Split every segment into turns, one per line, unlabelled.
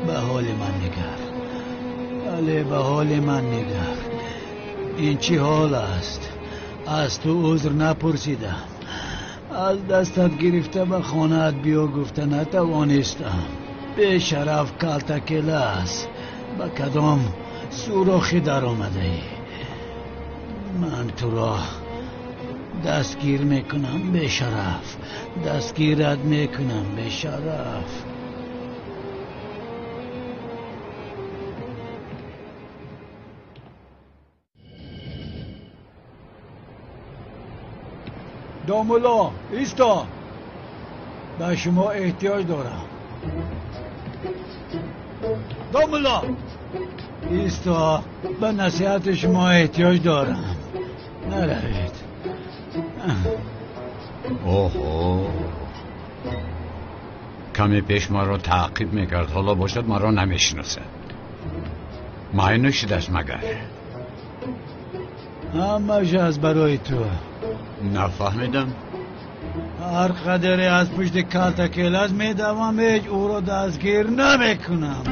Ба ҳоли ман нигар, але ба ҳоли ман нигар. Ин чӣ ҳол аст? Аз ту узр напурсидам, аз дастат гирифта ба хонаат биё гуфта натавонистам. Бешараф калтакелас, ба кадом сурохӣ даромадаӣ? Ман туро дастгир мекунам, бешараф, дастгират мекунам, бешараф. Домулло, исто! Ба шумо эҳтиёҷ дорам. Домулло, исто! Ба насиҳати шумо эҳтиёҷ дорам. Наравед.
Оҳо, каме пеш маро таъқиб мекард, ҳоло бошад маро намешиносад. Май нӯшидааст магар?
Ҳамааш аз барои ту.
Нафаҳмидам.
Ҳар қадаре аз пушти калтакелас медавам, ҳеҷ ӯро дастгир намекунам.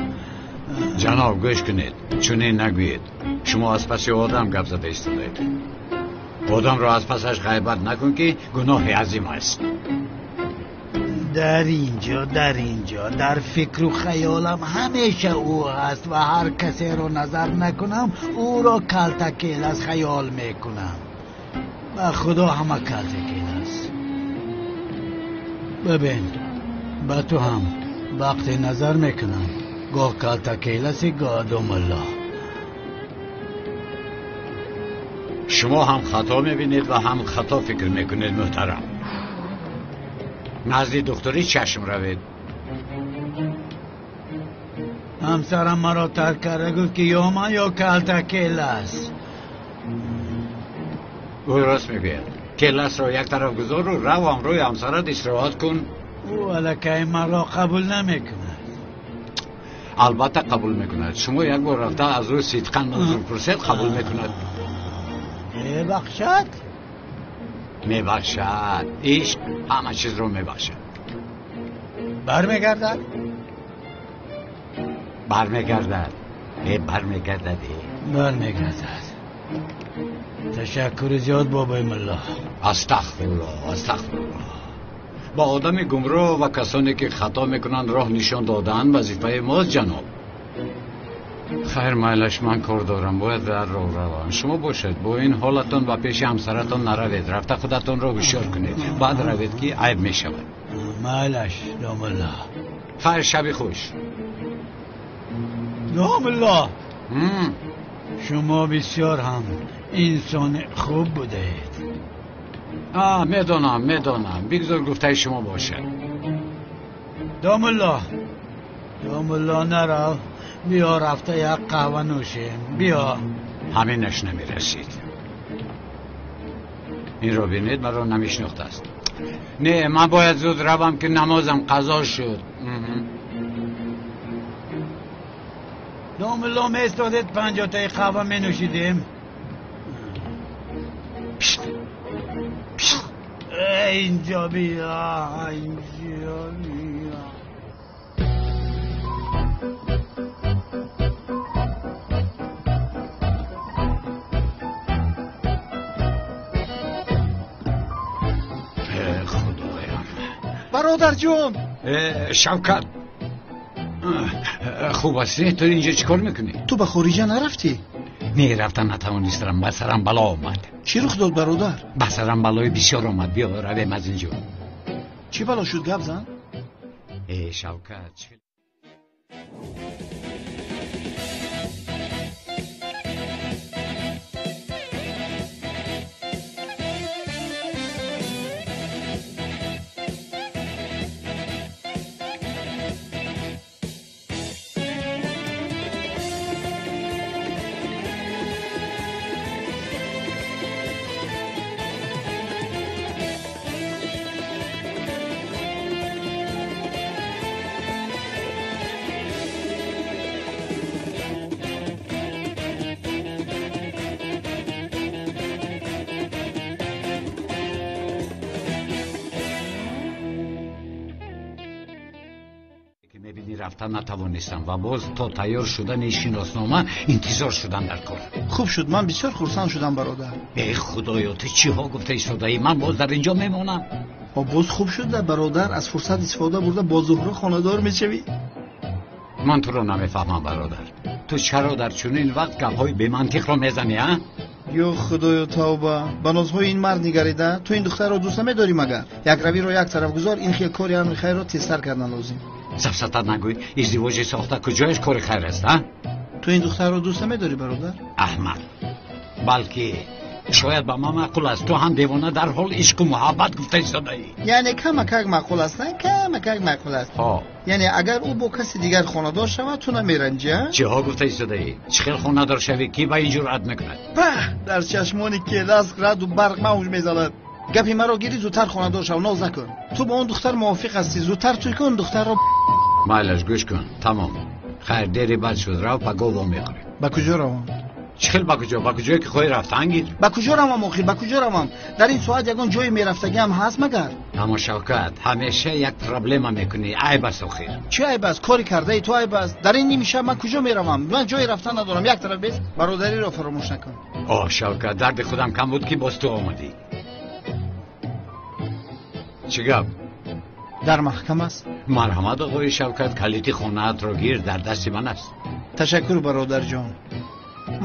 Ҷаноб, гӯш кунед, чунин нагӯед. Шумо аз паси одам гап зада истодаед. Одамро аз пасаш ғайбат накун, ки гуноҳи азим аст.
Дар инҷо, дар инҷо, дар фикру хаёлам ҳамеша ӯ ҳаст ва ҳар касеро назар накунам, ӯро калтакелас хаёл мекунам. Ба худо ҳама калтакелас. Бибин, ба ту ҳам вақте назар мекунам, гоҳ калтакеласи, гоҳ домулло.
Шумо ҳам хато мебинед ва ҳам хато фикр мекунед, муҳтарам. Назди духтури чашм равед.
Ҳамсарам маро тарк карда, гуфт ки ё ман, ё калтакелас.
Ӯ рост мегӯяд. Келасро як тараф гузору рав ҳамроҳи ҳамсарат истироҳат кун.
Ӯ аллакай маро қабул намекунад.
Албатта қабул мекунад. Шумо як бор рафта аз ӯ сидқан узр пурсед, қабул мекунад.
Мебахшад?
Мебахшад. Ишқ ҳама чизро мебахшад.
Бармегардад?
Бармегардад. Бармегардад.
Бармегардад. Ташаккури зиёд, бобои мулло.
Астағфируллоҳ, астағфируллоҳ. Ба одами гумроҳ ва касоне ки хато мекунанд роҳ нишон додан вазифаи мост, ҷаноб. Хайр, майлаш, ман кор дорам, бояд дар роҳ равам. Шумо бошед, бо ин ҳолатон ба пеши ҳамсаратон наравед, рафта худатонро ҳушёр кунед, баъд равед, ки айб мешавад.
Майлаш, домулло.
Хайр, шаби хуш.
Домулло, шумо бисёр ҳам инсони хуб будаед.
Медонам, медонам. Бигзор гуфтаи шумо бошад.
Домулло, домулло, нарав. Биё рафта як қаҳва нӯшем. Биё.
Ҳаминаш намерасид. Инро бинед, маро намешинохтааст. Не, ман бояд зуд равам, ки намозам қазо шуд.
Домулло, меистодед, 50-таи қаҳва менӯшидем. Инҷо биё, инҷо биё.
Худоям.
Бародарҷон!
Шавкат, хуб ҳастӣ? Ту инҷо чӣ кор мекунӣ?
Ту ба хориҷа нарафтӣ?
Не, рафта натавонистам, ба сарам бало омад.
Чӣ рух дод, бародар?
Ба сарам балои бисёр омад. Биё равем аз инҷо.
Чӣ бало шуд, гап зан?
Шавкат, Мебинӣ, рафта натавонистам ва боз то тайёр шудани шиноснома интизор шудам дар кор.
Хуб шуд, ман бисёр хурсанд шудам, бародар.
Э худоё, ту чиҳо гуфта истодаӣ? Ман боз дар инҷо мемонам.
Боз хуб шуд, бародар, аз фурсат истифода бурда бо Зуҳро хонадор мешавӣ.
Ман туро намефаҳмам, бародар. Ту чаро дар чунин вақт гапҳои бемантиқро мезанӣ, а?
Ё худоё, тавба! Ба нозҳои ин мард нигарида, ту ин духтарро дӯст намедорӣ магар? Якравиро як тараф гузор, ин хел кори амри хайрро тезтар кардан лозим.
Сафсатат нагӯй, издивоҷи сохта куҷояш кори хайр аст, а?
Ту ин духтарро дӯст намедорӣ, бародар?
Аҳмад, балки шояд ба ман маъқул аст. Ту ҳам девона дар ҳол ишқу муҳаббат гуфта истодаӣ.
Яъне камакак маъқул аст, на? Камакак маъқул аст.
Ҳо.
Яъне агар ӯ бо каси дигар хонадор шавад, ту намеранҷӣ, а?
Чиҳо гуфта истодаӣ? Чӣ хел хонадор шавӣ? Кӣ ба ин ҷуръат мекунад?
Пах! Дар чашмони келас раду барқ мавҷ мезанад. Гапи маро гирӣ, зудтар хонадор шав, ноз накун. Ту бо он духтар мувофиқ ҳастӣ, зудтар тӯй кун духтарро.
Майлаш, гӯш кун, тамом. Хайр, дери бад шуд, рав, пагоҳ вомехӯрем.
Ба куҷо равам?
Чӣ хел ба куҷо? Ба куҷое ки хоҳӣ рафтан гир.
Ба куҷо равам охир? Ба куҷо равам? Дар ин соат ягон ҷое мерафтагиам ҳаст магар?
Аммо Шавкат, ҳамеша як проблема мекунӣ. Айб аст охир.
Чӣ айб аст? Кори кардаи ту айб аст. Дар ин ними шаб ман куҷо меравам? Ман ҷое рафтан надорам. Як тараф бес, бародариро фаромӯш накун.
Оҳ Шавкат, дарди худам кам буд ки боз ту омадӣ. Чӣ гап?
Дар маҳкам аст.
Марҳамат оғои Шавкат, калити хонаатро гир, дар дасти ман аст.
Ташаккур, бародарҷон.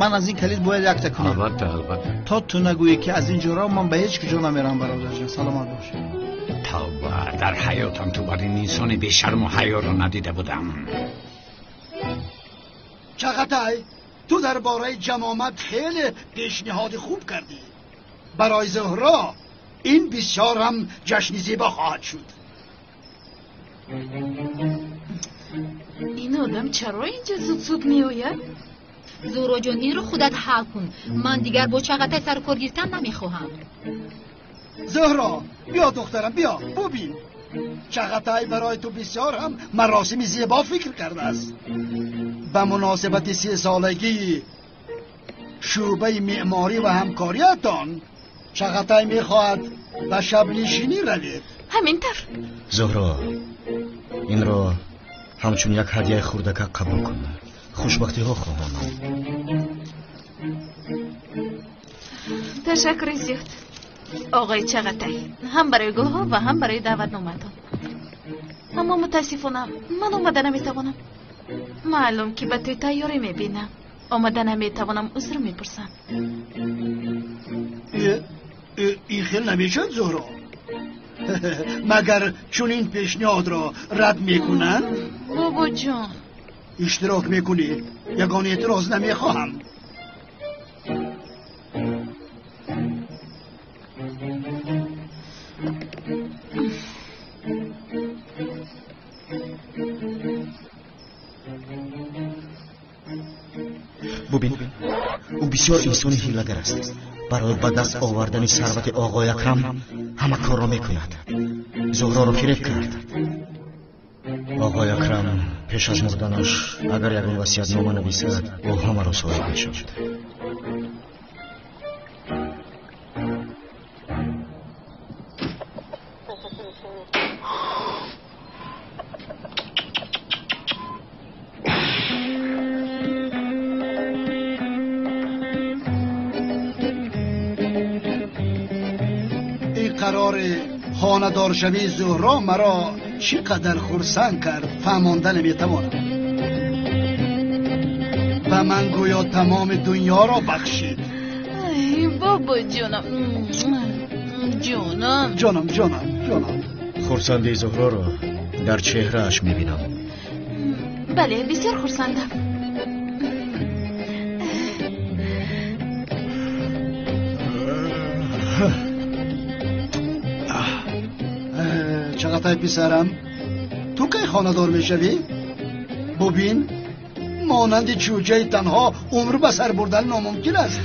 Ман аз ин калид бояд якта кунам.
Албатта, албатта.
То ту нагӯӣ ки аз ин ҷо рав, ман ба ҳеҷ куҷо намерам, бародарҷон. Саломат бош.
Тавба, дар ҳаётам ту бар ин инсони бешарму ҳаёро надида будам.
Чағатай, ту дар бораи ҷамомат хеле пешниҳоди хуб кардӣ. Барои Зуҳро ин бисёр ҳам ҷашни зебо хоҳад шуд.
Ин одам чаро инҷо зуд-зуд меояд?
Зуҳроҷон, инро худат ҳал кун. Ман дигар бо Чағатай сару кор гирифтан намехоҳам.
Зуҳро, биё духтарам, биё, бубин. Чағатай барои ту бисёр ҳам маросими зебо фикр кардааст. Ба муносибати сесолагии шӯъбаи меъморӣ ва ҳамкориятон Чағатай мехоҳад ба шабнишинӣ равед.
Ҳамин тавр.
Зуҳро, инро ҳамчун як ҳадияи хурдакак қабул кун. Хушбахтиҳо хоҳонам.
Ташаккури зиёд, оғои Чағатай, ҳам барои гулҳо ва ҳам барои даъватномаатон. Аммо мутаассифона ман омада наметавонам. Маълум ки ба тӯй тайёрӣ мебинам. Омада наметавонам, узр мепурсам.
Ин хел намешавад, Зуҳро. Магар чунин пешниҳодро рад мекунанд?
Бобоҷон,
иштирок мекунӣ? Ягон эътироз намехоҳам.
Бубин, ӯ бисёр инсони ҳилагар аст. Барои ба даст овардани сарвати оғои Акрам ҳама корро мекунад. Зуҳроро фиреб кард. Оғои Акрам пеш аз мурданаш агар ягон васиятнома нависад, ӯ ҳамаро соҳиб мешавад.
Ин қарори хонадоршавии Зуҳро маро чӣ қадар хурсанд кард, фаҳмонда наметавонам. Ба ман гӯё тамоми дунёро бахшид.
Ай бобоҷонам, ҷонам,
ҷонам, ҷонам, ҷонам.
Хурсандии Зуҳроро дар чеҳрааш мебинам.
Бале, бисёр хурсандам.
Чағатай писарам, ту кай хонадор мешавӣ? Бубин, монанди чӯҷаи танҳо умр ба сар бурдан номумкин аст.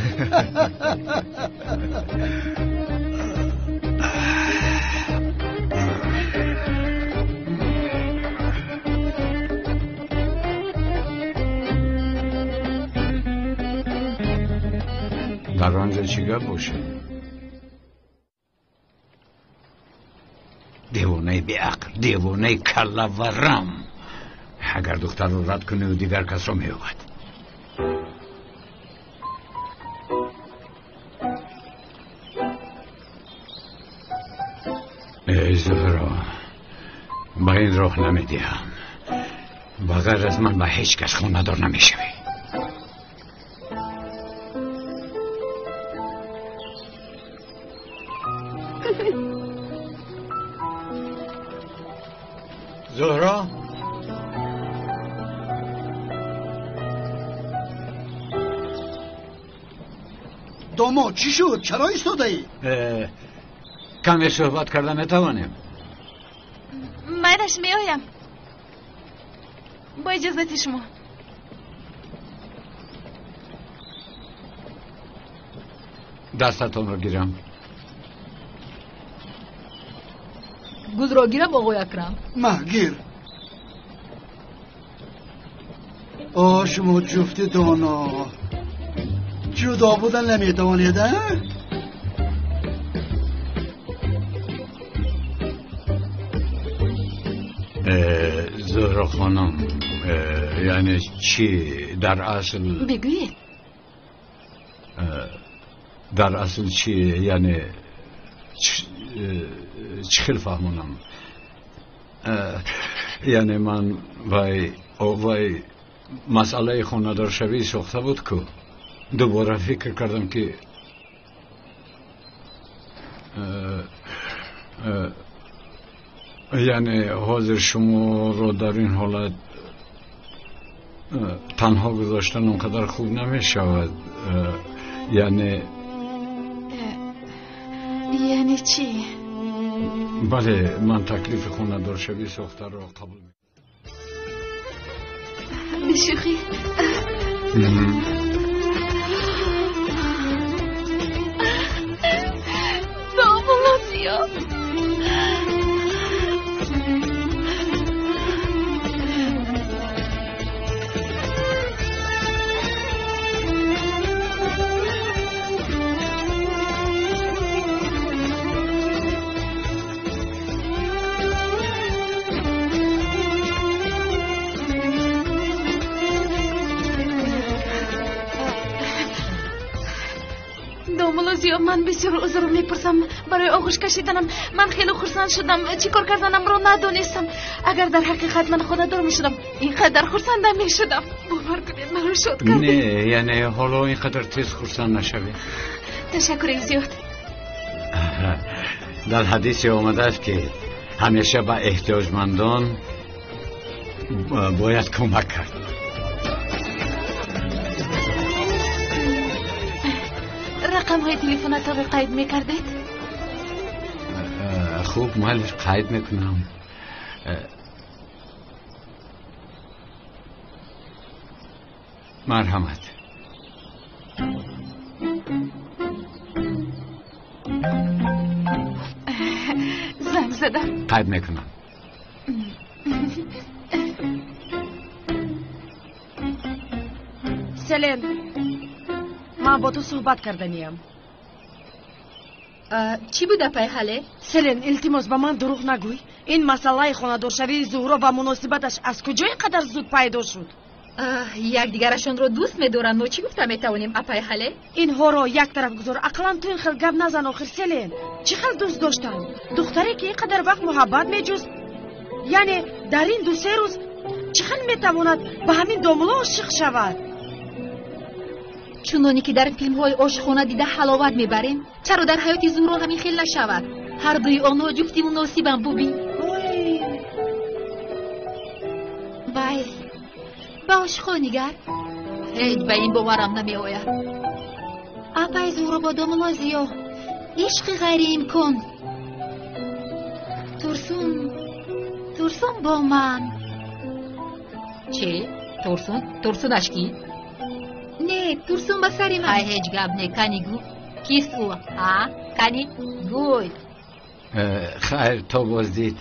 Дар он ҷо чӣ гап бошад? Девонаи беақл, девонаи каллаварам. Агар духтарро рад кунӣ, ӯ дигар касро меёбад. Эй Зуҳро, ба ин роҳ намедиҳам. Ба ғайр аз ман ба ҳеҷ кас хонадор намешавӣ. Зуҳро,
домод чӣ шуд? Чаро истодаӣ?
Каме суҳбат карда метавонем?
Майраш, меоям. Бо иҷозати шумо.
Дастатонро гирам.
Гулро гирам, оғои Акрам?
Ма, гир. О, шумо ҷуфти доно. Ҷудо будан наметавонед, а?
Зуҳро хонум, яъне чӣ дар асл?
Бигӯед.
Дар асл чӣ, яъне чӣ хел фаҳмонам? Яъне ман вай масъалаи хонадоршавӣ сохта буд ку. Дубора фикр кардам ки яъне ҳозир шуморо дар ин ҳолат танҳо гузоштан он қадар хуб намешавад. Яъне
яъне чӣ?
Бале, ман таклифи хонадоршавӣ сохтаро қабул мекунам.
Бешӯхӣ? Домулло. Домулло, ман бисёр узр мепурсам барои оғӯш кашиданам. Ман хеле хурсанд шудам. Чӣ кор карданамро надонистам. Агар дар ҳақиқат ман хонадор мешудам, ин қадар хурсанд намешудам. Бовар кунед, маро шод кардед.
Не, яъне ҳоло ин қадар тез хурсанд нашавед.
Ташаккури зиёд.
Дар ҳадисе омадааст ки ҳамеша ба эҳтиёҷмандон бояд кӯмак кард.
Рақамҳои телефонатонро қайд мекардед?
Хуб, майлиш, қайд мекунам. Марҳамат.
Занг задам.
Қайд мекунам.
Селен, ман бо ту суҳбат карданиям.
Чӣ буд, апай Ҳале?
Селен, илтимос, ба ман дурӯғ нагӯй. Ин масъалаи хонадоршавии Зуҳро ва муносибаташ аз куҷо ин қадар зуд пайдо шуд?
Якдигарашонро дӯст медоранд. Мо чӣ гуфта метавонем, апай Ҳале?
Инҳоро як тараф гузор. Ақаллан ту ин хел гап назан охир, Селен. Чӣ хел дӯст доштан? Духтаре ки ин қадар вақт муҳаббат меҷуст, яъне дар ин ду-се рӯз чӣ хел метавонад ба ҳамин домулло ошиқ шавад?
Чуноне ки дар филмҳои ошиқона дида ҳаловат мебарем, чаро дар ҳаёти Зуҳро ҳамин хел нашавад? Ҳар дуи онҳо ҷуфти муносибанд, бубин. Вай, ба ошиқҳо нигар. Ҳеҷ ба ин боварам намеояд. Апай Зуҳро бо домулло Зиё, ишқи ғайриимкон. Турсун, Турсун бо ман. Чӣ? Турсун? Турсунаш кӣ? Не, Турсун ба сари ман. Ай, ҳеҷ гап не, кани гӯ. Кист ӯ? А? Кани гӯй.
Хайр, то боздид.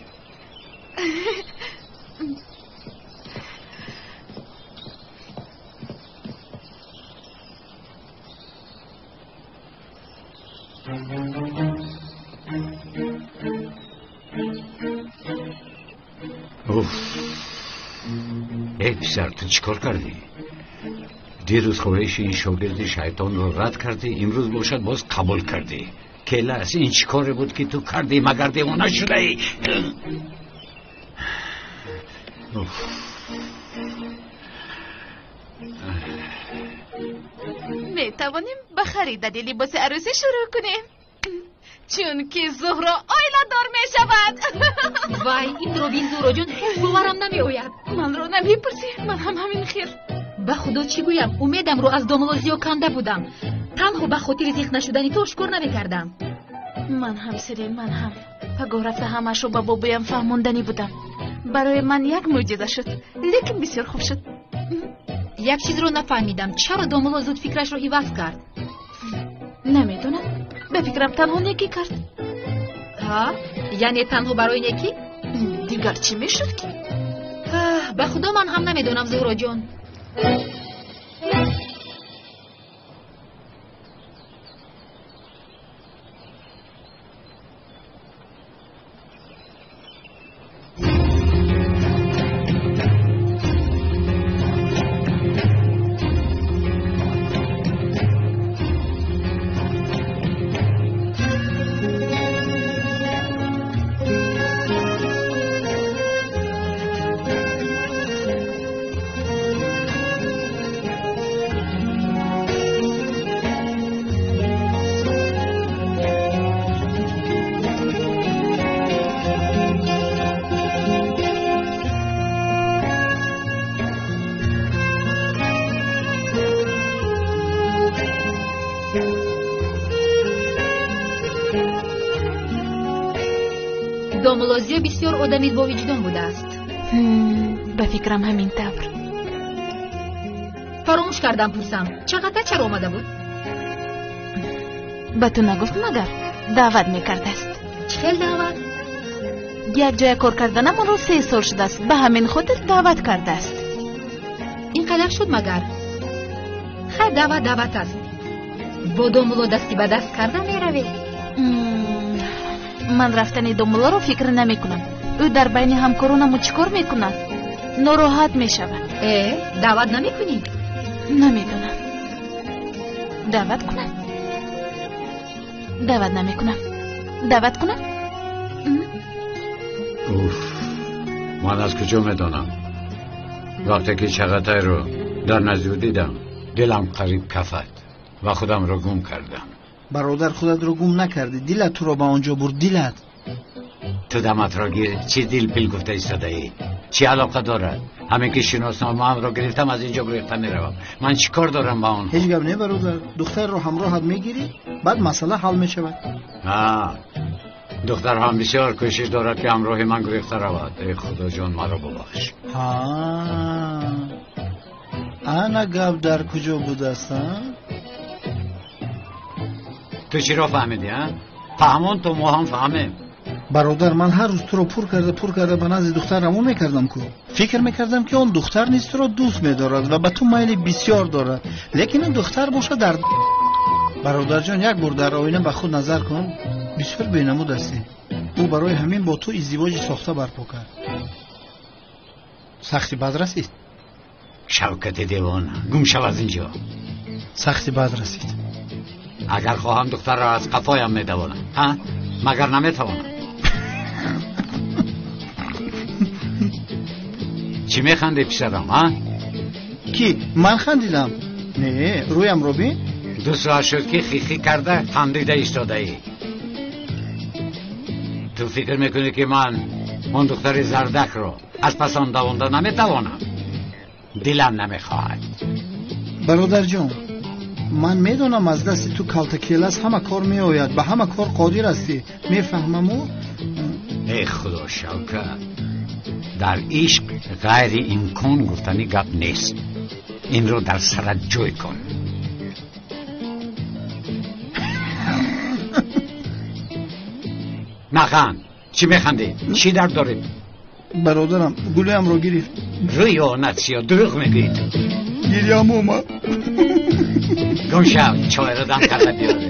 Уф. Эй писар, ту чӣ кор кардӣ? Дирӯз хоҳиши ин шогирди шайтонро рад кардӣ, имрӯз бошад боз қабул кардӣ. Келас, ин чӣ коре буд ки ту кардӣ, магар девона шудаӣ?
Метавонем ба харидани либоси арӯсӣ шурӯъ кунем, чунки Зуҳро оиладор мешавад.
Вай, инро бин, Зуҳроҷон, ҳеҷ боварам намеояд.
Манро намепурсӣ, ман ҳам ҳамин хел.
Ба худо чӣ гӯям, умедамро аз домулло зиё канда будам. Танҳо ба хотири зиқ нашудани ту ошкор намекардам.
Ман ҳам, Селин, ман ҳам. Пагоҳ рафта ҳамаашро ба бобоям фаҳмонданӣ будам. Барои ман як мӯъҷиза шуд, лекин бисёр хуб шуд.
Як чизро нафаҳмидам, чаро домулло зуд фикрашро иваз кард?
Намедонам, ба фикрам танҳо некӣ кард.
Ҳа, яъне танҳо барои некӣ?
Дигар чӣ мешуд ки?
Ба худо ман ҳам намедонам, Зуҳроҷон. Домулло Зиё бисёр одами бовиҷдон будааст.
Ба фикрам ҳамин тавр.
Фаромӯш кардам пурсам, Чағатай чаро омада буд?
Ба ту нагуфт магар? Даъват мекардааст.
Чӣ хел даъват?
Як ҷоя кор карданамонро 3 сол шудааст, ба ҳамин хотир даъват кардааст.
Ин қадар шуд магар? Хай, даъват даъват аст. Бо домулло дасти ба даст карда меравед?
Ман рафтани домуллоро фикр намекунам. Ӯ дар байни ҳамкоронамон чӣ кор мекунад? Нороҳат мешавад.
Э, даъват намекунӣ?
Намедонам. Даъват кунам? Даъват намекунам. Даъват кунам?
Уф, ман аз куҷо медонам? Вақте ки Чағатайро дар назди ӯ дидам, дилам қариб кафад ва худамро гум кардам.
Бародар, худатро гум накардӣ, дилат туро ба он ҷо бурд, дилат.
Ту даматро гир, чӣ дил пил гуфта истодаӣ? Чӣ алоқа дорад? Ҳамин ки шиносномаамро гирифтам, аз ин ҷо гурехта меравам. Ман чӣ кор дорам ба онҳо?
Ҳеҷ гап не, бародар, духтарро ҳамроҳат мегирӣ, баъд масъала ҳал мешавад.
Ҳа, духтар ҳам бисёр кӯшиш дорад ки ҳамроҳи ман гурехта равад. Эй худоҷон, маро бубахш.
Ҳа, ана гап дар куҷо будааст, а?
Ту чиро фаҳмидӣ, а? Фаҳмон то мо ҳам фаҳмем.
Бародар, ман ҳар рӯз туро пур карда пур карда ба назди духтар равон мекардам ку. Фикр мекардам ки он духтар низ туро дӯст медорад ва ба ту майли бисёр дорад, лекин ин духтар бошад дар. Бародарҷон, як бор дар оина ба худ назар кун, бисёр бенамуд ҳастӣ. Ӯ барои ҳамин бо ту издивоҷи сохта барпо кард. Сахти бад расид.
Шавкати девона, гум шав аз ин ҷо.
Сахти бад расид.
Агар хоҳам духтарро аз қафоям медавонам. Ҳа? Магар наметавонам? Чӣ механдӣ, писарам, ҳа?
Ки? Ман хандидам? Не, рӯямро бин.
2 соат шуд ки хихӣ карда хандида истодаӣ. Ту фикр мекунӣ ки ман он духтари зардакро аз пас он давонда наметавонам? Дилам намехоҳад.
Бародарҷон, ман медонам аз дасти ту калтакелас ҳама кор меояд, ба ҳама кор қодир ҳастӣ, мефаҳмаму.
Эй худо, Шавкат, дар ишқ ғайри имкон гуфтани гап нест. Инро дар сарат ҷой кун. Наханд, чӣ механдӣ? Чӣ дард дорӣ?
Бародарам, гулӯямро гирифт.
Рӯи онат сиё, дурӯғ мегӯӣ ту.
Гирьям омад.
Гум шав, чойро дам карда биёре.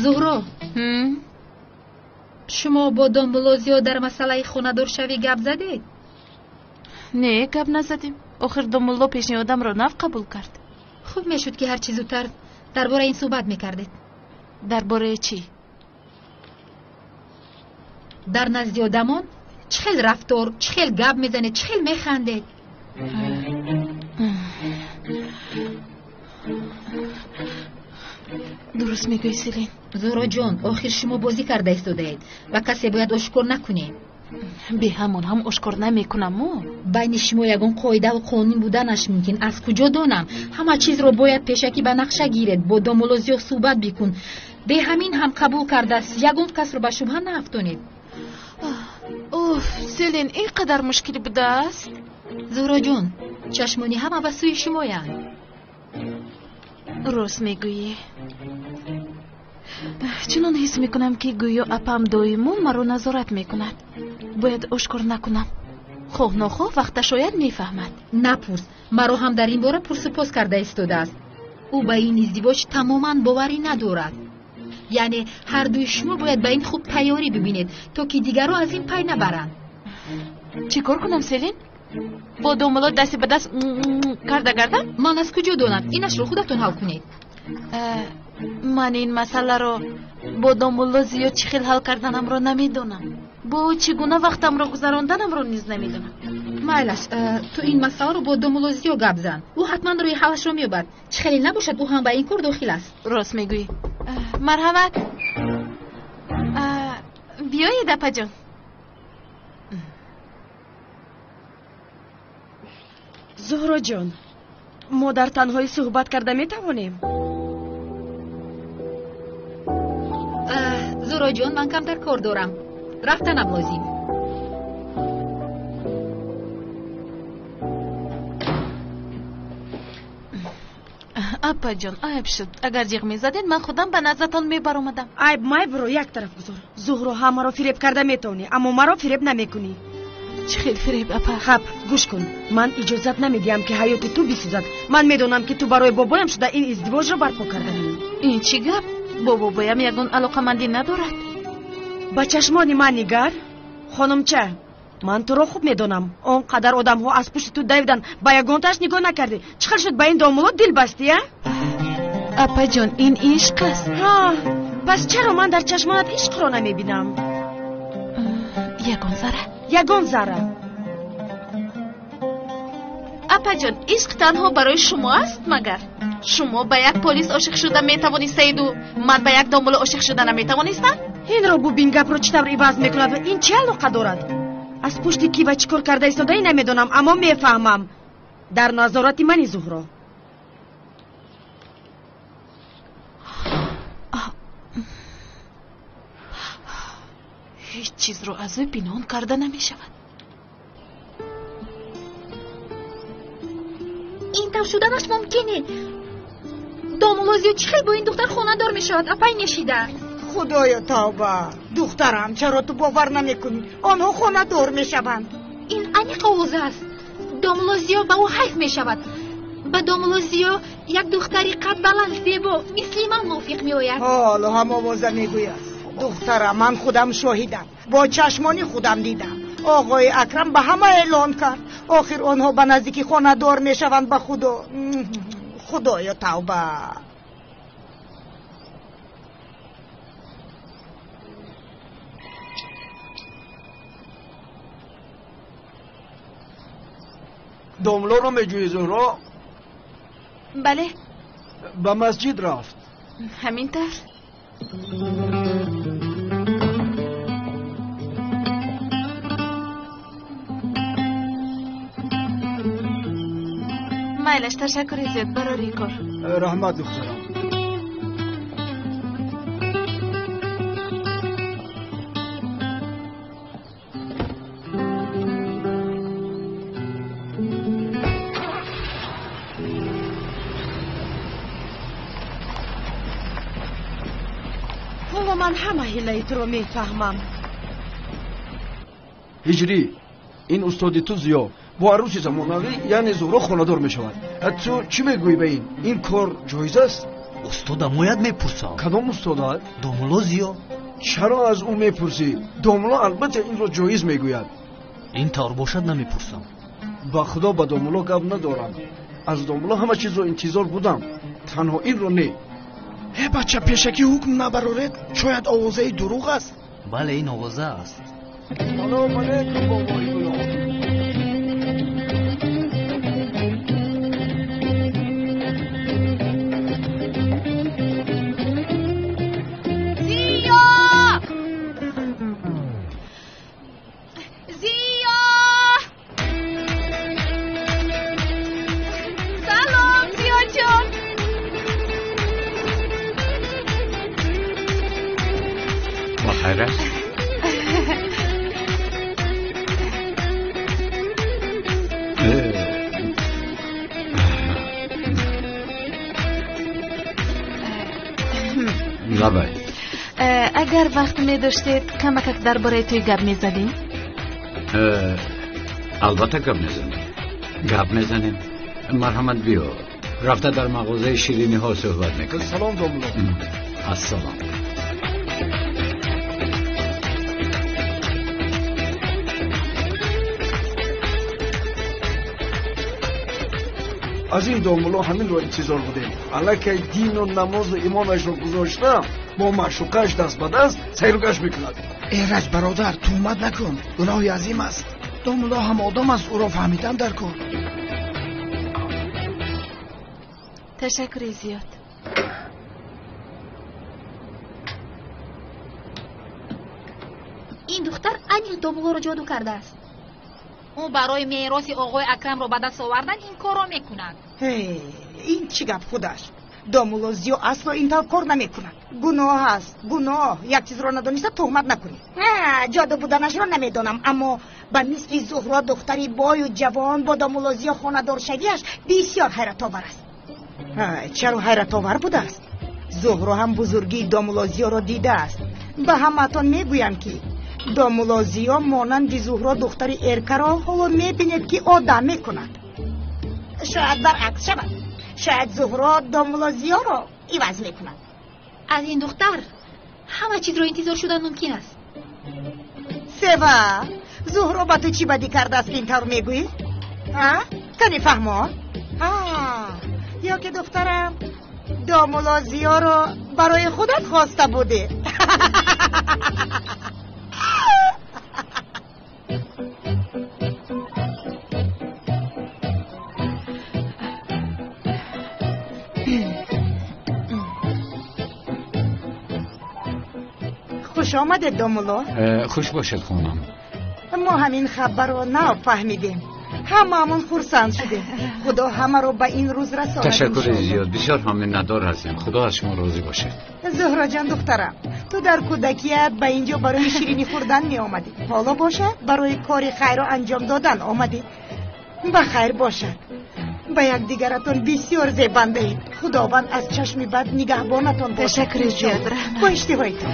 Зуҳро, Шумо бо домулло Зиё дар масъалаи хонадоршавӣ гап задед?
Не, гап назадем. Охир домулло пешниҳодамро нав қабул кард.
Хуб мешуд, ки ҳарчи зудтар дар бораи ин суҳбат мекардед.
Дар бораи чӣ?
Дар назди одамон чӣ хел рафтор, чӣ хел гап мезанед, чӣ хел механдед?
Дуруст мегӯӣ, Селин.
Зуҳроҷон, охир шумо бозӣ карда истодаед ва касе бояд ошкор накунем.
Бе ҳамон ҳам ошкор намекунаму.
Байни шумо ягон қоидаву қонун буданаш мумкин. Аз куҷо донам? Ҳама чизро бояд пешакӣ ба нақша гиред. Бо домулло Зиё суҳбат бикун. Бе ҳамин ҳам қабул кардааст. Ягон касро ба шубҳа наафтонед.
Уф, Селин, ин қадар мушкил будааст?
Зуҳроҷон, чашмони ҳама ба сӯи шумоянд.
Рост мегӯӣ. Чунон ҳис мекунам, ки гӯё апам доимо маро назорат мекунад. Бояд ошкор накунам. Хоҳ нохоҳ вақта шояд мефаҳмад.
Напурс, маро ҳам дар ин бора пурсупос карда истодааст. Ӯ ба ин издивоҷ тамоман боварӣ надорад. Яъне ҳар дуи шумо бояд ба ин хуб тайёрӣ бибинед, то ки дигарро аз ин пай набаранд.
Чӣ кор кунам, Селин? Бо домулло дасти ба даст карда гардам?
Ман аз куҷо донам? Инашро худатон ҳал кунед.
Ман ин масъаларо бо домулло Зиё чӣ хел ҳал карданамро намедонам. Бо ӯ чӣ гуна вақтамро гузаронданамро низ намедонам.
Майлаш, ту ин масъаларо бо домулло Зиё гап зан. Ӯ ҳатман рӯи ҳалашро меёбад. Чӣ хеле набошад, ӯ ҳам ба ин кор дохил аст.
Рост мегӯӣ. Марҳамат, биёед, апаҷон.
Зуҳроҷон, мо дар танҳоӣ суҳбат карда метавонем?
Зуҳроҷон, ман камтар кор дорам. Рафтанам лозим.
Апаҷон, айб шуд. Агар ҷиғ мезадед, ман худам ба наздатон мебаромадам.
Айб майбро як тараф гузор. Зуҳро, ҳамаро фиреб карда метавонӣ, аммо маро фиреб намекунӣ.
Чӣ хел фиреб, апа?
Хаб, гӯш кун. Ман иҷозат намедиҳам, ки ҳаёти ту бисӯзад. Ман медонам, ки ту барои бобоям шуда ин издивоҷро барпо кардаӣ.
Ин чӣ гап? Бо бобоям ягон алоқамандӣ надорад.
Ба чашмони ман нигар, хонумча. Ман туро хуб медонам. Он қадар одамҳо аз пушти ту давиданд, ба ягонтааш нигоҳ накардӣ. Чӣ хел шуд ба ин домулло дил бастӣ, а?
Апаҷон, ин ишқ аст.
Ҳа, пас чаро ман дар чашмонат ишқро намебинам?
Ягон зарра.
Ягон зарра.
Апаҷон, ишқ танҳо барои шумо аст, магар? Шумо ба як полис ошиқ шуда метавонистаиду ман ба як домулло ошиқ шуда наметавонистам?
Инро бубин, гапро чӣ тавр иваз мекунад ва ин чӣ алоқа дорад? Аз пушти кӣ ва чӣ кор карда истодаӣ намедонам, аммо мефаҳмам. Дар назорати мани, Зуҳро.
Ҳеҷ чизро аз ӯ пинҳон карда намешавад.
Ин тавр шуданаш мумкин не. Домулло Зиё чӣ хел бо ин духтар хонадор мешавад, апай нешида?
Худоё тавба! Духтарам, чаро ту бовар намекунӣ? Онҳо хонадор мешаванд.
Ин аниқ овоз аст. Домулло Зиё ба ӯ ҳайф мешавад. Ба домулло Зиё як духтари қадбаланд, зебо мисли ман мувофиқ меояд.
Ҳоло ҳам овоза мегӯяд. Духтарам, ман худам шоҳидам. Бо чашмони худам дидам. Оғои Акрам ба ҳама эълон кард. Охир онҳо ба наздики хонадор мешаванд. Ба худо. Худоё тавба!
Домуллоро меҷӯӣ, Зуҳро?
Бале.
Ба масҷид рафт.
Ҳамин тавр. Майлаш, ташаккури зиёд барори кор.
Раҳмат, духтарам.
Ҳоло ман ҳама ҳилаи туро мефаҳмам.
Ҳиҷрӣ, ин устоди ту Зиё бо арӯси замонавӣ, яъне Зуҳро, хонадор мешавад. Ту чӣ мегӯӣ ба ин? Ин кор ҷоиз аст?
Устодам ояд мепурсам.
Кадом устодат?
Домулло Зиё.
Чаро аз ӯ мепурсӣ? Домулло албатта инро ҷоиз мегӯяд.
Ин тавр бошад намепурсам.
Ба худо ба домулло гап надорам. Аз домулло ҳама чизро интизор будам, танҳо инро не.
Э бача, пешакӣ ҳукм набароред, шояд овозаи дурӯғ аст.
Бале, ин овоза аст.
Салом алейкум, бобои гулом.
Зиё! Зиё! Салом, Зиёҷон.
Ба хайр аст? Лабай.
Агар вақт медоштед, камакак дар бораи тӯй гап мезадем?
Албатта гап мезанем. Гап мезанем. Марҳамат, биё. Рафта дар мағозаи шириниҳо суҳбат мекунем.
Салом, домулло.
Ассалом.
Аз ин домулло ҳаминро интизор будем. Аллакай дину намозу имонашро гузошта, бо маъшуқааш даст ба даст сайругашт мекунад.
Эраҷ бародар, туҳмат накун, гуноҳи азим аст. Домулло ҳам одам аст, ӯро фаҳмидан дар кор.
Ташаккури зиёд.
Ин духтар аниқ домуллоро ҷоду кардааст. Ӯ барои мероси оғои Акрамро ба даст овардан ин корро мекунад.
Ин чӣ гап худаш? Домулло Зиё асло ин тавр кор намекунад. Гуноҳ аст, гуноҳ. Як чизро надониста туҳмат накунед. Ҷоду буданашро намедонам, аммо ба мисли Зуҳро духтари бою ҷавон бо домулло Зиё хонадоршавиаш бисёр ҳайратовар аст. Чаро ҳайратовар будааст? Зуҳро ҳам бузургии домулло Зиёро дидааст. Ба ҳамаатон мегӯям, ки домулло Зиё монанди Зуҳро духтари эркаро ҳоло мебинед, ки одам мекунад. Шояд баръакс шавад. Шояд Зуҳро домулло Зиёро иваз мекунад.
Аз ин духтар ҳама чизро интизор шудан мумкин аст.
Сева, Зуҳро ба ту чӣ бадӣ кардааст, ки ин тавр мегӯӣ? Кани фаҳмон? Ё ки духтарам домулло Зиёро барои худат хоста будӣ? Хуш омадед, домулло.
Хуш бошед, хонам.
Мо ҳамин хабарро нав фаҳмидем. Ҳамаамон хурсанд шудем. Худо ҳамаро ба ин рӯз расонад.
Ташаккури зиёд, бисёр ҳам миннатдор ҳастем. Худо аз шумо розӣ бошад.
Зуҳроҷон духтарам, ту дар кӯдакият ба инҷо барои ширинӣ хӯрдан меомадӣ. Ҳоло бошад барои кори хайрро анҷом додан омадӣ. Ба хайр бошад. Ба якдигаратон бисёр зебандаед. Худованд аз чашми бад нигаҳбонатон бошад.
Ташаккури зиёд, раҳмат.
Бо иштиҳоитон.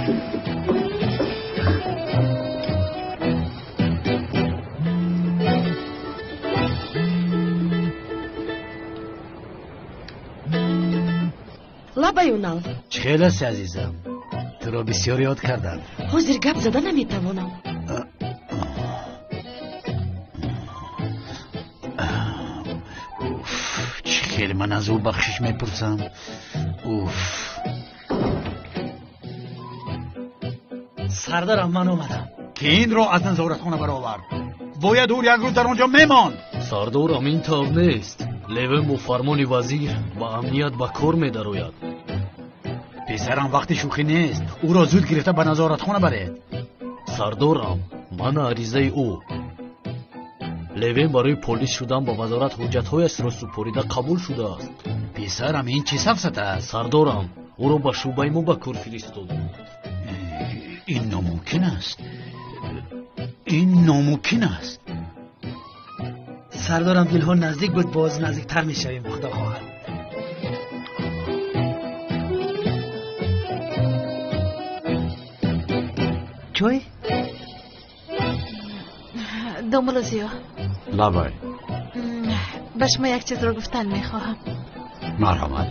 Лабаюнал.
Чӣ хел ҳасти, азизам? Туро бисёр ёд кардам.
Ҳозир гап зада наметавонам.
Уф, чӣ хел ман аз ӯ бахшиш мепурсам. Уф.
Сардарам, ман омадам.
Ки инро аз назоратхона баровард? Бояд ӯ як рӯз дар он ҷо мемонд.
Сардорам, ин тавр нест. Левен бо фармони вазир ба амният ба кор медарояд.
Писарам, вақти шӯхӣ нест. Ӯро зуд гирифта ба назоратхона баред.
Сардорам, ман аризаи ӯ. Левен барои полис шудан ба вазорат ҳуҷҷатҳояшро супорида қабул шудааст.
Писарам, ин чӣ сафсата аст?
Сардорам, ӯро ба шӯъбаи мо ба кор фиристод.
Ин номумкин аст. Ин номумкин аст.
Сардорам, дилҳо наздик буд, боз наздиктар мешавем, худо хоҳад. Чой?
Домулло Зиё.
Лабай.
Ба шумо як чизро гуфтан мехоҳам.
Марҳамат.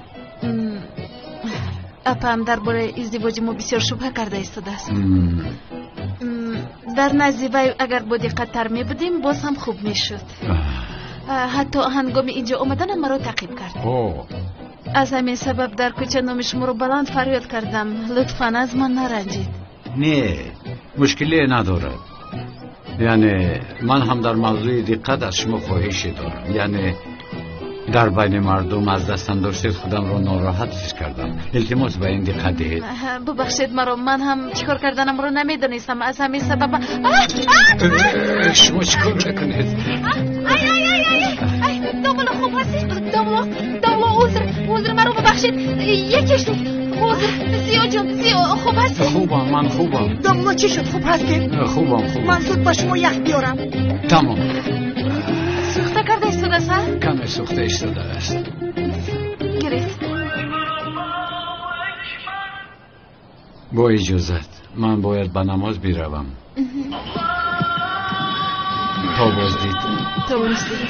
Апам дар бораи издивоҷи мо бисёр шубҳа карда истодааст. Дар назди вай агар бодиққаттар мебудем, боз ҳам хуб мешуд. Ҳатто ҳангоми инҷо омаданам маро таъқиб кард. Аз ҳамин сабаб дар кӯча номи шуморо баланд фарёд кардам. Лутфан аз ман наранҷид.
Не, мушкиле надорад. Яъне ман ҳам дар мавзӯи диққат аз шумо хоҳише дорам. Яъне дар байни мардум аз дастам доштед худамро нороҳат ҳис кардам. Илтимос ба ин диққат диҳед.
Бубахшед маро, ман ҳам чӣ кор карданамро намедонистам. Аз ҳамин сабаб
шумо чӣ кор мекунед?
Ай ай ай ай, домла, хуб ҳастӣ? Домло, домло, узр, узр, маро бубахшед. Яке шуд. Узр, Зиёҷон, Зиё, хуб ҳастӣ?
Хубам, ман хубам.
Домло, чӣ шуд? Хуб ҳастед?
Хубам, хубам.
Ман зуд ба шумо ях биёрам.
Тамом.
Сӯхта карда истодааст, ҳа?
Каме сӯхта истодааст.
Гиред.
Бо иҷозат, ман бояд ба намоз биравам. То боздид.
То боздид.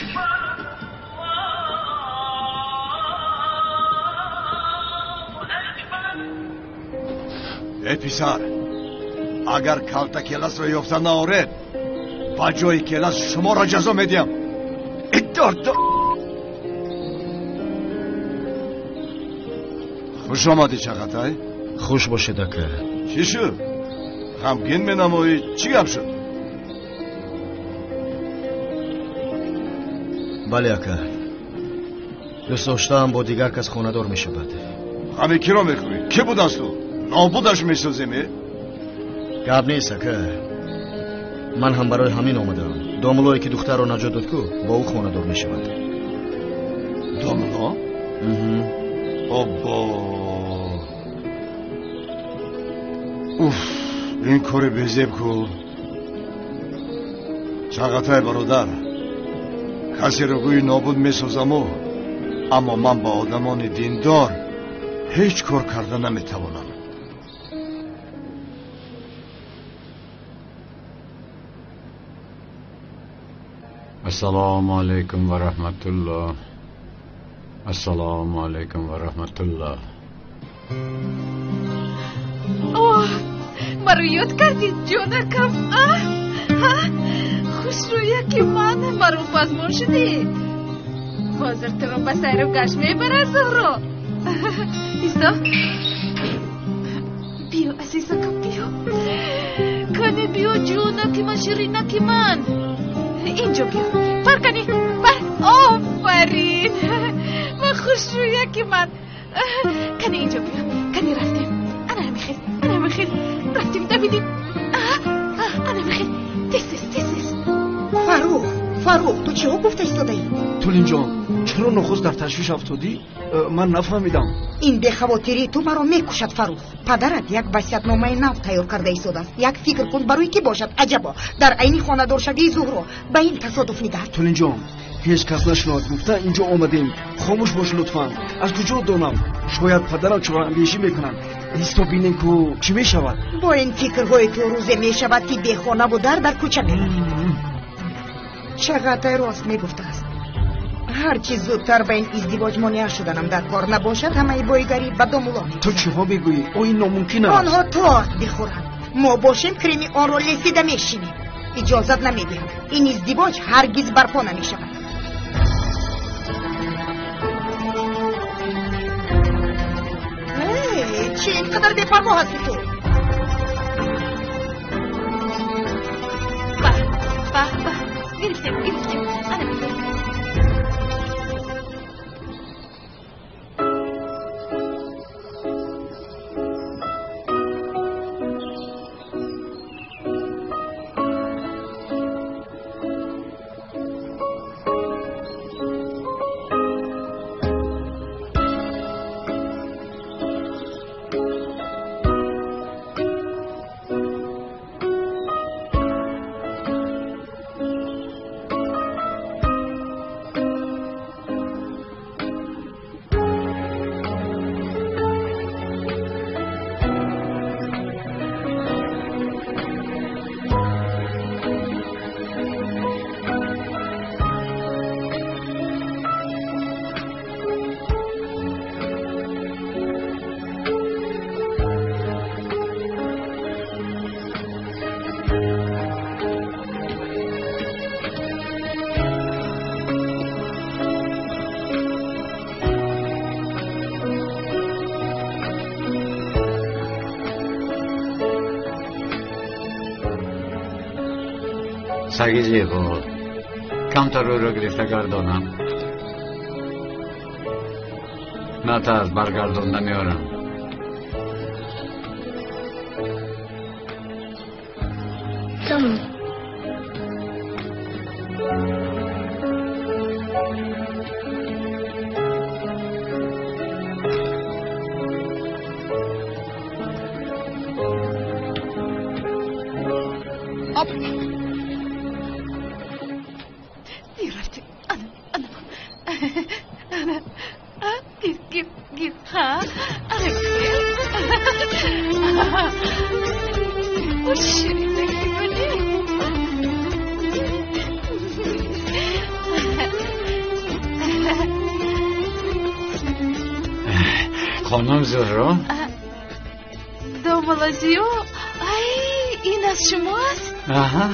Эй писар, агар калта келасро ёфта наоред, ба ҷои келас шуморо ҷазо медиҳам. Хуш омадӣ, Чағатай.
Хуш бошед, ака.
Чӣ шуд? Ғамгин менамоӣ? Чӣ гап шуд?
Бале, ака. Дӯст доштаам бо дигар кас хонадор мешавад.
Ғами киро мехӯрӣ? Кӣ будааст ӯ? Нобудаш месозем, э?
Гап нест, ака. Ман ҳам барои ҳамин омадаам. Домулое ки духтарро наҷот дод ку, бо ӯ хонадор мешавад.
Домуло? Оббо! Уф, ин кори безеб ку. Чағатай бародар, касеро гӯи нобуд месозаму, аммо ман ба одамони диндор ҳеҷ кор карда наметавонам.
Ассалому алайкум ва раҳматуллоҳ. Ассалому алайкум ва раҳматуллоҳ.
Оҳ, маро ёд кардӣ, ҷонакам? Хушрӯяки ман, маро пазмон шудӣ. Ҳозир туро ба сайру гашт мебарад Зуҳро. Исто. Биё, азизакам, биё. Кане биё, ҷонаки ман, ширинаки ман. Инҷо биё. Пар кани, пар. Офарин. Ман хушрӯяки ман. Кани инҷо биё. Кани рафтем. Ана ҳамихел, ана ҳамихел. Рафтем, давидем. Ана ҳамихел. Тез, тез, тез, тез.
Фаррух, Фаррух, ту чиҳо гуфта истодаӣ?
Тулинҷон, чаро нохуст дар ташвиш афтодӣ? Ман нафаҳмидам.
Ин бехавотирии ту маро мекушад, Фаррух. Падарат як васиятномаи нав тайёр карда истодааст. Як фикр кун, барои кӣ бошад? Аҷабо, дар айни хонадоршавии Зуҳро ба ин тасодуф нигаҳ.
Тулинҷон, ҳеҷ кас нашунавад гуфта инҷо омадем. Хомӯш бош лутфан. Аз куҷо донам? Шояд падарам чораандешӣ мекунанд. Исто бинем ку чӣ мешавад.
Бо ин фикрҳои ту рӯзе мешавад, ки бехонаву дар дар кӯча меравӣ. Чағатай рост мегуфтааст. Ҳарчи зудтар ба ин издивоҷ монеа шуданам дар кор набошад, ҳамаи боигарӣ ба домуло.
Ту чиҳо мегӯӣ? О, ин номумкин аст.
Онҳо торт бихӯранд, мо бошем креми онро лесида мешинем. Иҷозат намедиҳам. Ин издивоҷ ҳаргиз барпо намешавад. Чӣ ин қадар бепарво ҳасти ту?
Ба, ба, ба, гирифтем, гирифтем. Ана бигир.
Саги зебо. Камтар ӯро гирифта гардонам. Натарс, баргардонда меорам.
Тамом.
Хонум Зуҳро?
Домулло Зиё, ай, ин аз шумо аст?
Аҳа.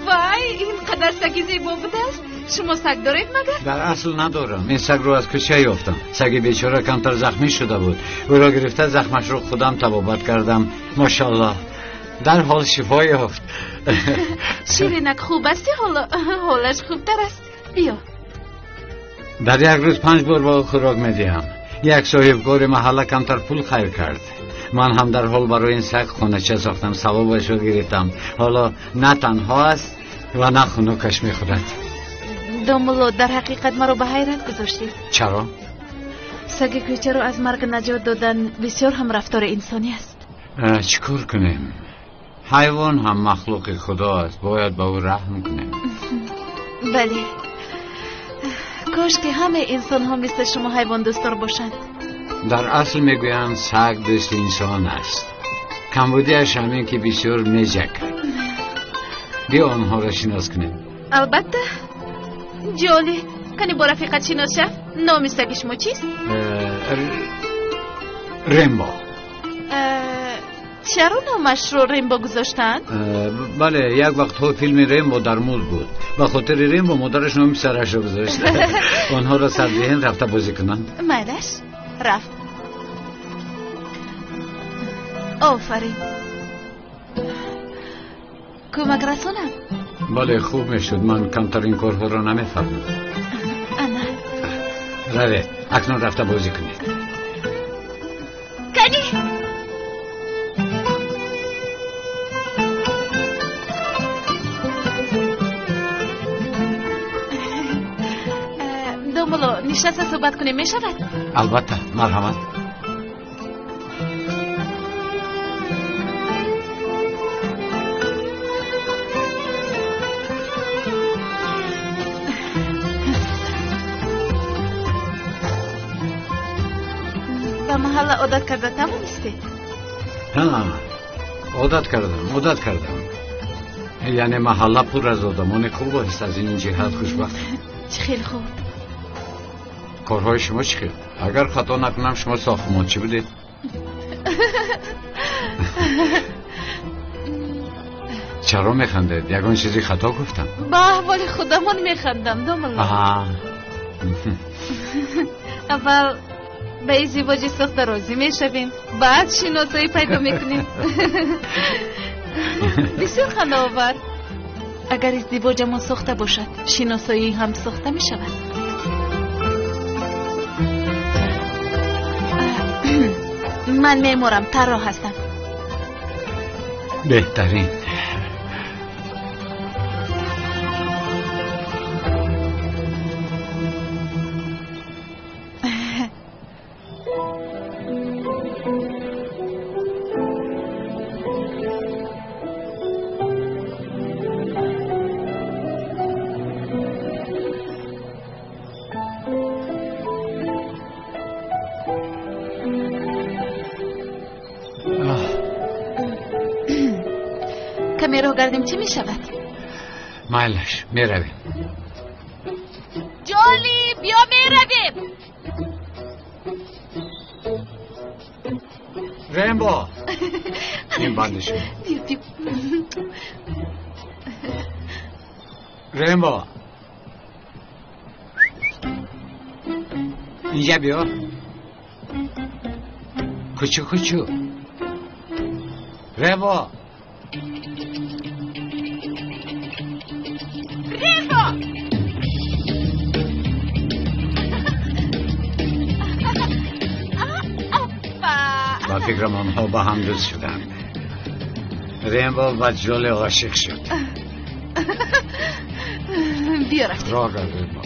Вай, ин қадар саги зебо будааст. Шумо саг доред магар?
Дар асл надорам. Ин сагро аз кӯча ёфтам. Саги бечора камтар захмӣ шуда буд. Ӯро гирифта захмашро худам табобат кардам. Машааллоҳ, дарҳол шифо ёфт.
Ширинак хуб асти ҳоло? Ҳолаш хубтар аст. Биё.
Дар як рӯз 5 бор ба ӯ хӯрок медиҳам. Як соҳибкори маҳалла камтар пул хайр кард. Ман ҳам дарҳол барои ин саг хонача сохтам, савобашро гирифтам. Ҳоло на танҳо аст ва на хунукаш мехӯрад.
Домулло, дар ҳақиқат маро ба ҳайрат гузоштед.
Чаро?
Саги кӯчаро аз марг наҷот додан бисёр ҳам рафтори инсонӣ аст.
Чӣ кор кунем? Ҳайвон ҳам махлуқи худо аст, бояд ба ӯ раҳм кунем.
Бале, кош ки ҳамаи инсонҳо мисли шумо ҳайвондӯстдор бошанд.
Дар асл мегӯянд саг дӯсти инсон аст. Камбудиаш ҳамин ки бисёр меҷакад. Биё онҳоро шинос кунем.
Албатта. Ҷоли, кани бо рафиқат шинос шав. Номи саги шумо чист?
Рембо.
Чаро номашро Рембо гузоштанд?
Бале, як вақтҳо филми Рембо дар муд буд. Ба хотири Рембо модараш номи писарашро гузошт. Онҳоро сардиҳен рафта бозӣ кунанд.
Майлаш, рафт. Офарин. Кӯмак расонам?
Бале, хуб мешуд. Ман камтар ин корҳоро намефаҳмам.
Ана.
Равед, акнун рафта бозӣ кунед.
Кани! Домулло, нишаста суҳбат кунем мешавад?
Албатта, марҳамат.
Ба маҳалла одат карда тавонистед?
Ҳа, одат кардам, одат кардам. Яъне маҳалла пур аз одамони хуб аст, аз ин ҷиҳат хушбахт.
Чӣ хел хуб.
Корҳои шумо чӣ хел? Агар хато накунам, шумо сохтмончӣ будед? Чаро механдед? Ягон чизи хато гуфтам?
Ба аҳволи худамон механдам, домулло. Аввал ба издивоҷи сохта розӣ мешавем, баъд шиносоӣ пайдо мекунем. Бисёр хандаовар. Агар издивоҷамон сохта бошад, шиносоӣ ҳам сохта мешавад. Ман меъморам, тарроҳ ҳастам.
Беҳтарин.
Каме роҳ гардем, чӣ мешавад?
Майлаш, меравем.
Ҷоли, биё меравем.
Рембо, ин банди шумо. Рембо, инҷа биё. Кучу кучу. Рембо.
Рембо!
Ба фикрам онҳо ба ҳам дӯст шуданд. Рембо ба Ҷоли ошиқ шуд.
Биё рафтем.
Роҳ гар Рембо.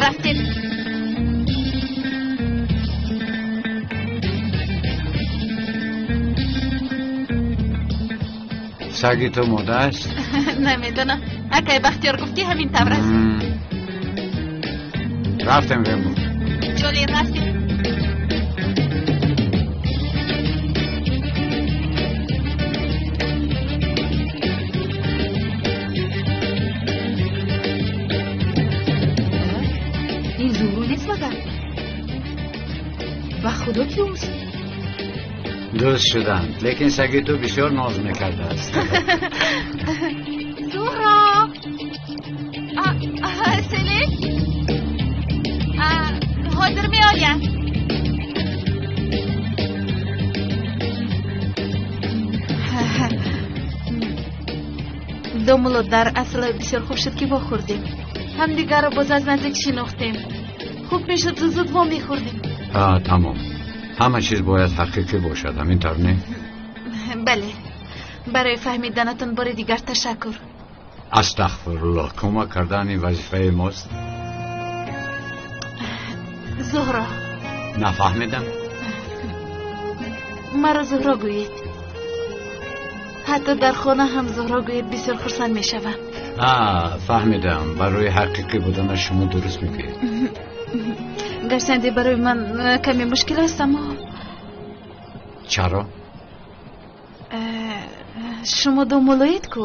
Рафтем.
Саги ту мода аст?
Намедонам. Акай Бахтиёр гуфт ки ҳамин тавр аст.
Рафтем Рембо.
Ҷоли рафтем.
Ин Зуҳро нест магар? Ба худо ки ӯст.
Дӯст шуданд, лекин саги ту бисёр ноз мекардааст.
Зуҳро! Селин? Ҳозир меоям. Домулло, дар асл бисёр хуб шуд ки вохӯрдем. Ҳамдигарро боз аз наздик шинохтем. Хуб мешуд зуд во мехӯрдем.
Тамом. Ҳама чиз бояд ҳақиқӣ бошад, ҳамин тавр не?
Бале. Барои фаҳмиданатон бори дигар ташаккур.
Астағфируллоҳ, кӯмак кардани вазифаи мост.
Зуҳро.
Нафаҳмидам.
Маро Зуҳро гӯед. Ҳатто дар хона ҳам Зуҳро гӯед бисёр хурсанд мешавам.
Фаҳмидам. Барои ҳақиқӣ буданаш шумо дуруст мегӯед.
Гарчанде барои ман каме мушкил аст, аммо
чаро?
Шумо домуллоед ку?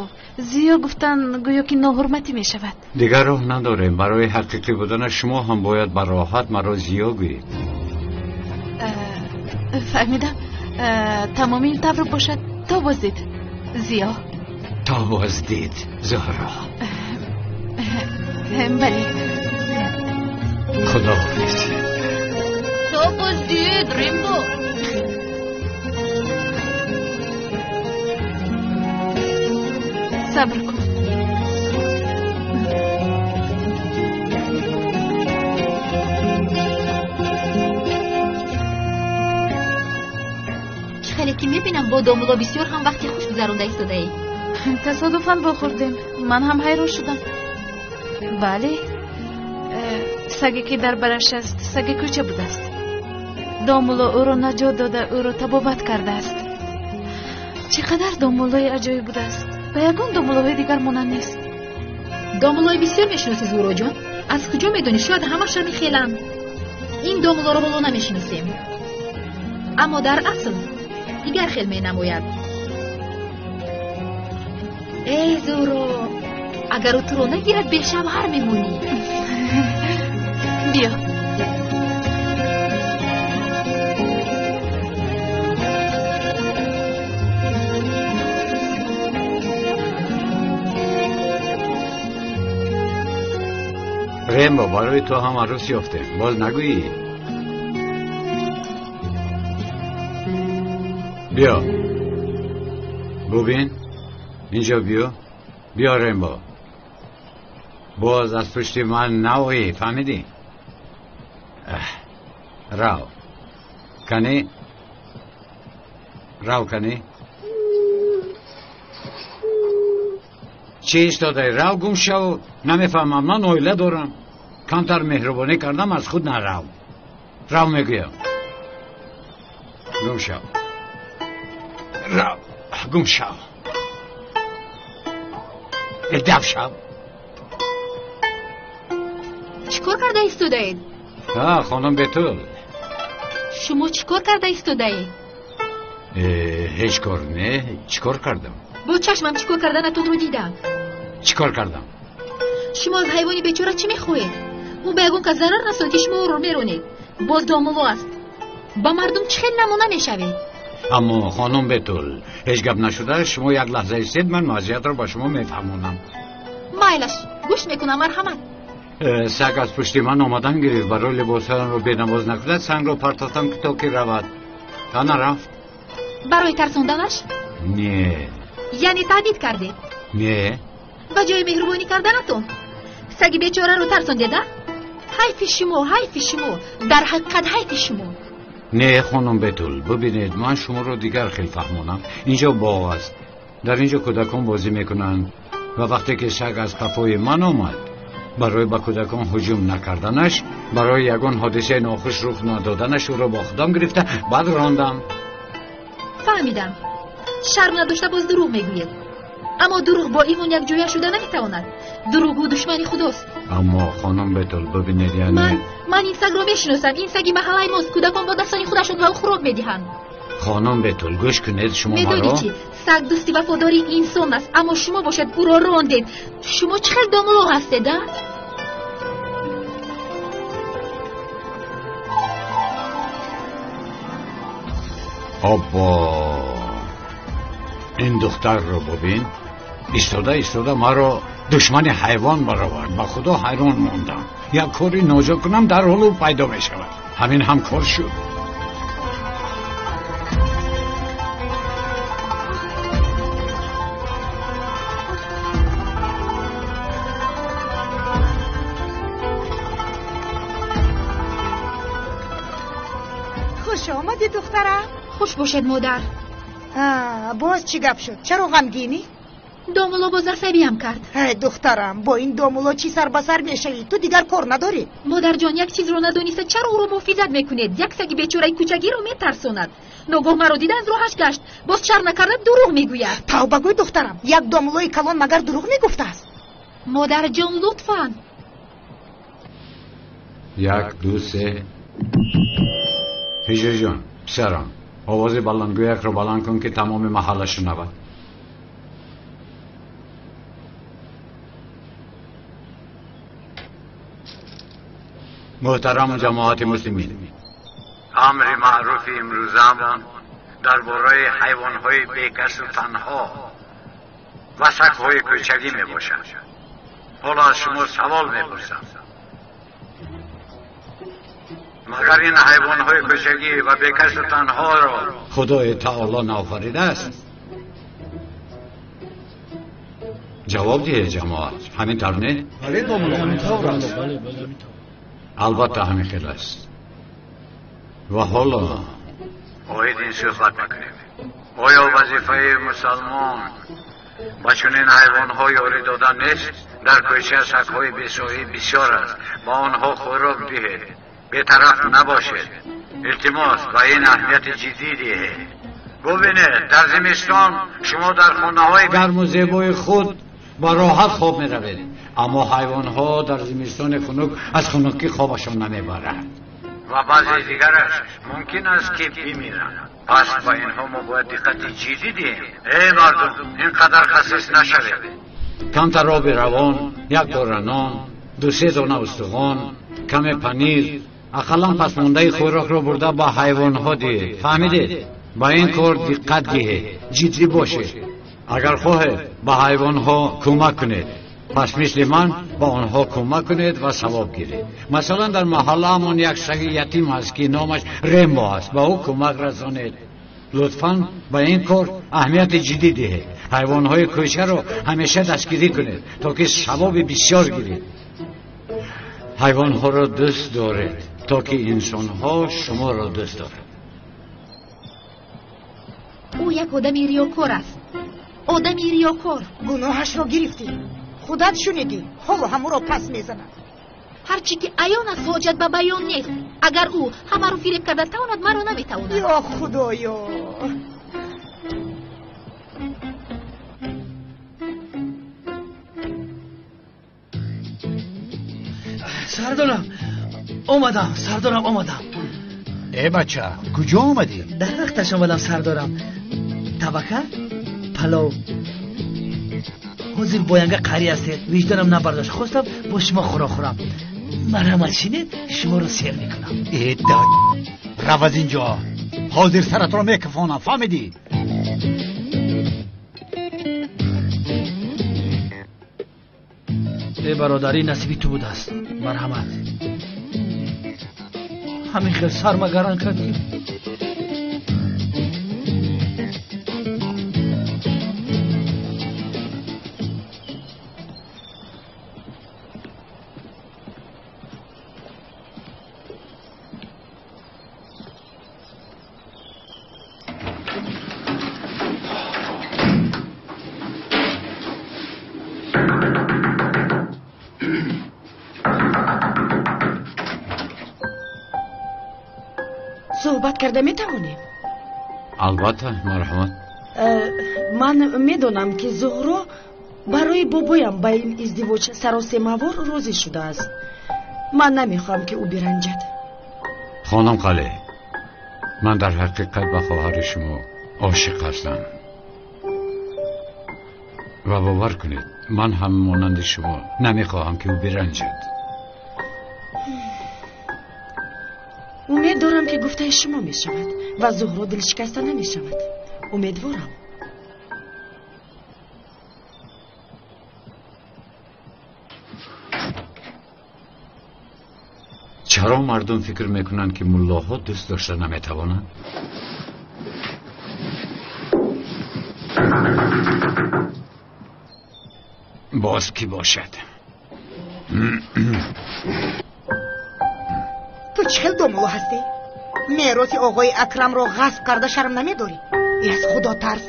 Зиё гуфтан гӯё ки ноҳурматӣ мешавад.
Дигар роҳ надорем. Барои ҳақиқӣ буданаш шумо ҳам бояд ба роҳат маро зиё гӯед.
Фаҳмидам. Тамоми ин тавр бошад. То боздид Зиё.
То боздид Зуҳро.
Бале.
Худоҳофиз.
То боздид Рембо. Сабр кун.
Чӣ хеле ки мебинам бо домулло бисёр ҳам вақти хуш гузаронда истодаӣ.
Тасодуфан вохӯрдем. Ман ҳам ҳайрон шудам. Бале, саге ки дар бараш аст, саги кӯча будааст. Домулло ӯро наҷот дода, ӯро табобат кардааст. Чӣ қадар домуллои аҷоиб будааст. Ба ягон домуллоҳои дигар монанд нест.
Домуллои бисёр мешиносӣ Зуҳроҷон? Аз куҷо медонӣ? Шояд ҳамаша мехеланд. Ин домуллоро ҳоло намешиносем, аммо дар асл дигар хел менамояд. Эй Зуҳро, агар ӯ туро нагирад бешавҳар мемонӣ.
Биё.
Рембо, барои ту ҳам арӯс ёфтем. Боз нагӯӣ? Биё. Бубин. Инҷо биё. Биё Рембо. Боз аз пушти ман наоӣ, фаҳмидӣ? Рав. Кани? Рав кани? Чӣ истодаӣ? Рав гум шав. Намефаҳмам, ман оила дорам. Камтар меҳрубонӣ кардам, аз худ нарав. Рав мегӯям. Гум шав. Рав, гум шав. Дав шав.
Чӣ кор карда истодаед?
Хонум Бетул.
Шумо чӣ кор карда истодаед?
Ҳеҷ кор не. Чӣ кор кардам?
Бо чашмам чӣ кор карданатонро дидам.
Чӣ кор кардам?
Шумо аз ҳайвони бечора чӣ мехоҳед? Ӯ ба ягон кас зарар расонд ки шумо ӯро меронед. Боз домулло аст. Ба мардум чӣ хел намуна мешавед?
Аммо хонум Бетул, ҳеҷ гап нашуда, шумо як лаҳза истед, ман вазъиятро ба шумо мефаҳмонам.
Майлаш, гӯш мекунам, марҳамат.
Саг аз пушти ман омадан гирифт, барои либосҳоямро бенавоз накунад, сангро партофтам ки то ки равад. Та нарафт.
Барои тарсонданаш?
Не.
Яъне таҳдид кардед?
Не.
Ба ҷои меҳрубонӣ карданатон саги бечораро тарсондед, а? Ҳайфи шумо, ҳайфи шумо, дар ҳақиқат ҳайфи шумо.
Не, хонум Бетул, бибинед, ман шуморо дигар хел фаҳмонам. Инҷо боғ аст. Дар инҷо кӯдакон бозӣ мекунанд ва вақте ки саг аз қафои ман омад, барои ба кӯдакон ҳуҷум накарданаш, барои ягон ҳодисаи нохуш рух надоданаш ӯро бо худам гирифта баъд рондам.
Фаҳмидам. Шарм надошта боз дурӯғ мегӯед. Аммо дурӯғ бо имон якҷоя шуда наметавонад. Дурӯғгӯ душмани худост.
Аммо хонум Бетул, бибинед, яъне
ман ин сагро мешиносам. Ин саги маҳаллаи мост. Кӯдакон бо дастони худашон ба ӯ хӯрок медиҳанд.
Хонум Бетул, гӯш кунед, шумо маро
медонед чӣ? Саг дӯсти вафодори инсон аст, аммо шумо бошад ӯро рондед. Шумо чӣ хел домуло ҳастед, а?
Оббо, ин духтарро бубин. Истода истода маро душмани ҳайвон баровард. Ба худо ҳайрон мондам. Як кори ноҷо кунам, дарҳол ӯ пайдо мешавад. Ҳамин ҳам кор шуд.
Хуш омадӣ, духтарам.
Хуш бошед, модар.
Боз чӣ гап шуд? Чаро ғамгинӣ?
Домуло боз асабиям кард.
Эй духтарам, бо ин домуло чӣ сар ба сар мешавӣ? Ту дигар кор надорӣ?
Модарҷон, як чизро надониста чаро ӯро муҳофизат мекунед? Як саги бечораи кӯчагиро метарсонад. Ногоҳ маро дида аз роҳаш гашт. Боз шарм накарда дурӯғ мегӯяд.
Тавба гӯй, духтарам, як домулои калон магар дурӯғ мегуфтааст?
Модарҷон, лутфан.
1 2 3. Ҳиҷриҷон, писарам, овози баландгӯякро баланд кун, ки тамоми маҳалла шунавад. Муҳтарам ҷамоати муслимин, амри маъруфи имрӯзаамон дар бораи ҳайвонҳои бекасу танҳо ва сагҳои кӯчагӣ мебошад. Ҳоло аз шумо савол мепурсам: магар ин ҳайвонҳои кӯчагӣ ва бекасу танҳоро Худои таоло наофаридааст? Ҷавоб диҳед, ҷамоат. Ҳамин тавр не?
Бале, домулло, ҳамин тавр аст.
Албатта ҳамин хел аст. Ва ҳоло оид ин суҳбат мекунем. Оё вазифаи мусалмон ба чунин ҳайвонҳо ёрӣ додан нест? Дар кӯча сагҳои бесоҳиб бисёр аст. Ба онҳо хӯрок диҳед, бетараф набошед. Илтимос, ба ин аҳамияти ҷиддӣ диҳед. Бубинед, дар зимистон шумо дар хонаҳои гарму зебои худ ба роҳат хоб меравед, аммо ҳайвонҳо дар зимистони хунук аз хунукӣ хобашон намебаранд ва баъзе дигараш мумкин аст ки бимиранд. Пас ба инҳо мо бояд диққати ҷиддӣ диҳем. Эй мардум, ин қадар хасис нашавед. Камтар оби равон, як пора нон, 2-3 дона устухон, каме панир, ақаллан пасмондаи хӯрокро бурда ба ҳайвонҳо диҳед. Фаҳмидед? Ба ин кор диққат диҳед, ҷиддӣ бошед. Агар хоҳед ба ҳайвонҳо кӯмак кунед, пас мисли ман ба онҳо кӯмак кунед ва савоб гиред. Масалан, дар маҳаллаамон як саги ятим ҳаст, ки номаш Рембо аст. Ба ӯ кӯмак расонед. Лутфан ба ин кор аҳамияти ҷиддӣ диҳед. Ҳайвонҳои кӯчаро ҳамеша дастгирӣ кунед, то ки савоби бисёр гиред. Ҳайвонҳоро дӯст доред, то ки инсонҳо шуморо дӯст доранд.
Ӯ як одами риёкор аст. Одами риёкор.
Гуноҳашро гирифтӣ, худат шунидӣ, ҳоло ҳамуро пас мезанад.
Ҳарчи ки аён аст, ҳоҷат ба баён нест. Агар ӯ ҳамаро фиреб карда тавонад, маро наметавонад.
Ё худоё!
Сардорам, омадам, сардорам, омадам.
Э бача, куҷо омадӣ?
Дар вақташ омадам, сардорам. Табака, палов. Ҳозир боянга қарӣ ҳастед, виҷдонам набардошт, хостам бо шумо хӯрок хӯрам. Марҳамат шинед, шуморо сер мекунам.
Э дад, рав аз инҷо. Ҳозир саратро мекафонам, фаҳмидӣ?
Э бародарӣ, насиби ту будааст. Марҳамат. Ҳамин хел сармагаран кардӣ.
Суҳбат карда метавонем?
Албатта, марҳамат.
Ман медонам, ки Зуҳро барои бобоям ба ин издивоҷ саросемавор розӣ шудааст. Ман намехоҳам, ки ӯ биранҷад.
Хонум Қале, ман дар ҳақиқат ба хоҳари шумо ошиқ ҳастам ва бовар кунед, ман ҳам монанди шумо намехоҳам, ки ӯ биранҷад.
Умед дорам, ки гуфтаи шумо мешавад ва Зуҳро дилшикаста намешавад. Умедворам.
Чаро мардум фикр мекунанд, ки муллоҳо дӯст дошта наметавонанд? Боз кӣ бошад?
Ту чӣ хел домулло ҳастӣ? Мероси оғои Акрамро ғасб карда шарм намедорӣ? Э, аз Худо тарс,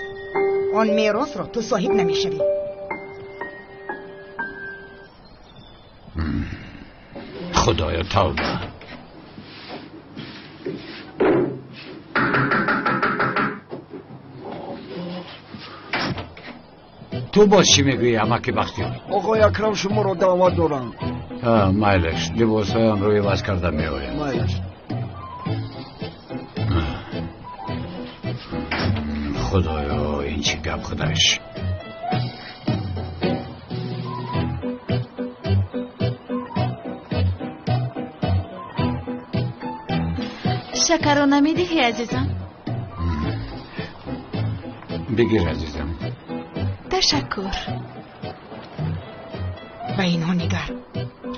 он меросро ту соҳиб намешавӣ.
Худоё, тавба. Ту боз чӣ мегӯӣ, амаки Бахтиёр?
Оғои Акрам шуморо даъват доранд.
Майлаш, либосҳоямро иваз карда меоям.
Майлаш.
Худоё, ин чӣ гап худаш?
Шакарро намедиҳӣ, азизам?
Бигир, азизам.
Ташаккур.
Ба инҳо нигар,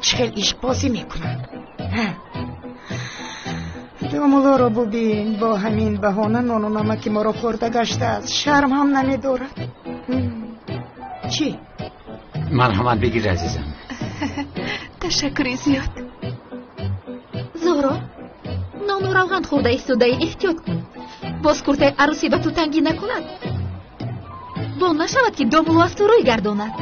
чӣ хел ишқбозӣ мекунанд. Домуллоро бубин, бо ҳамин баҳона нону намаки моро хӯрда гаштааст, шарм ҳам намедорад. Чӣ?
Марҳамат, бигир, азизам.
Ташаккури зиёд.
Зуҳро, нону равған хӯрда истодаӣ, эҳтиёт кун. Боз куртаи арӯсӣ ба ту тангӣ накунад. Бо нашавад, ки домулло аз ту рӯй гардонад.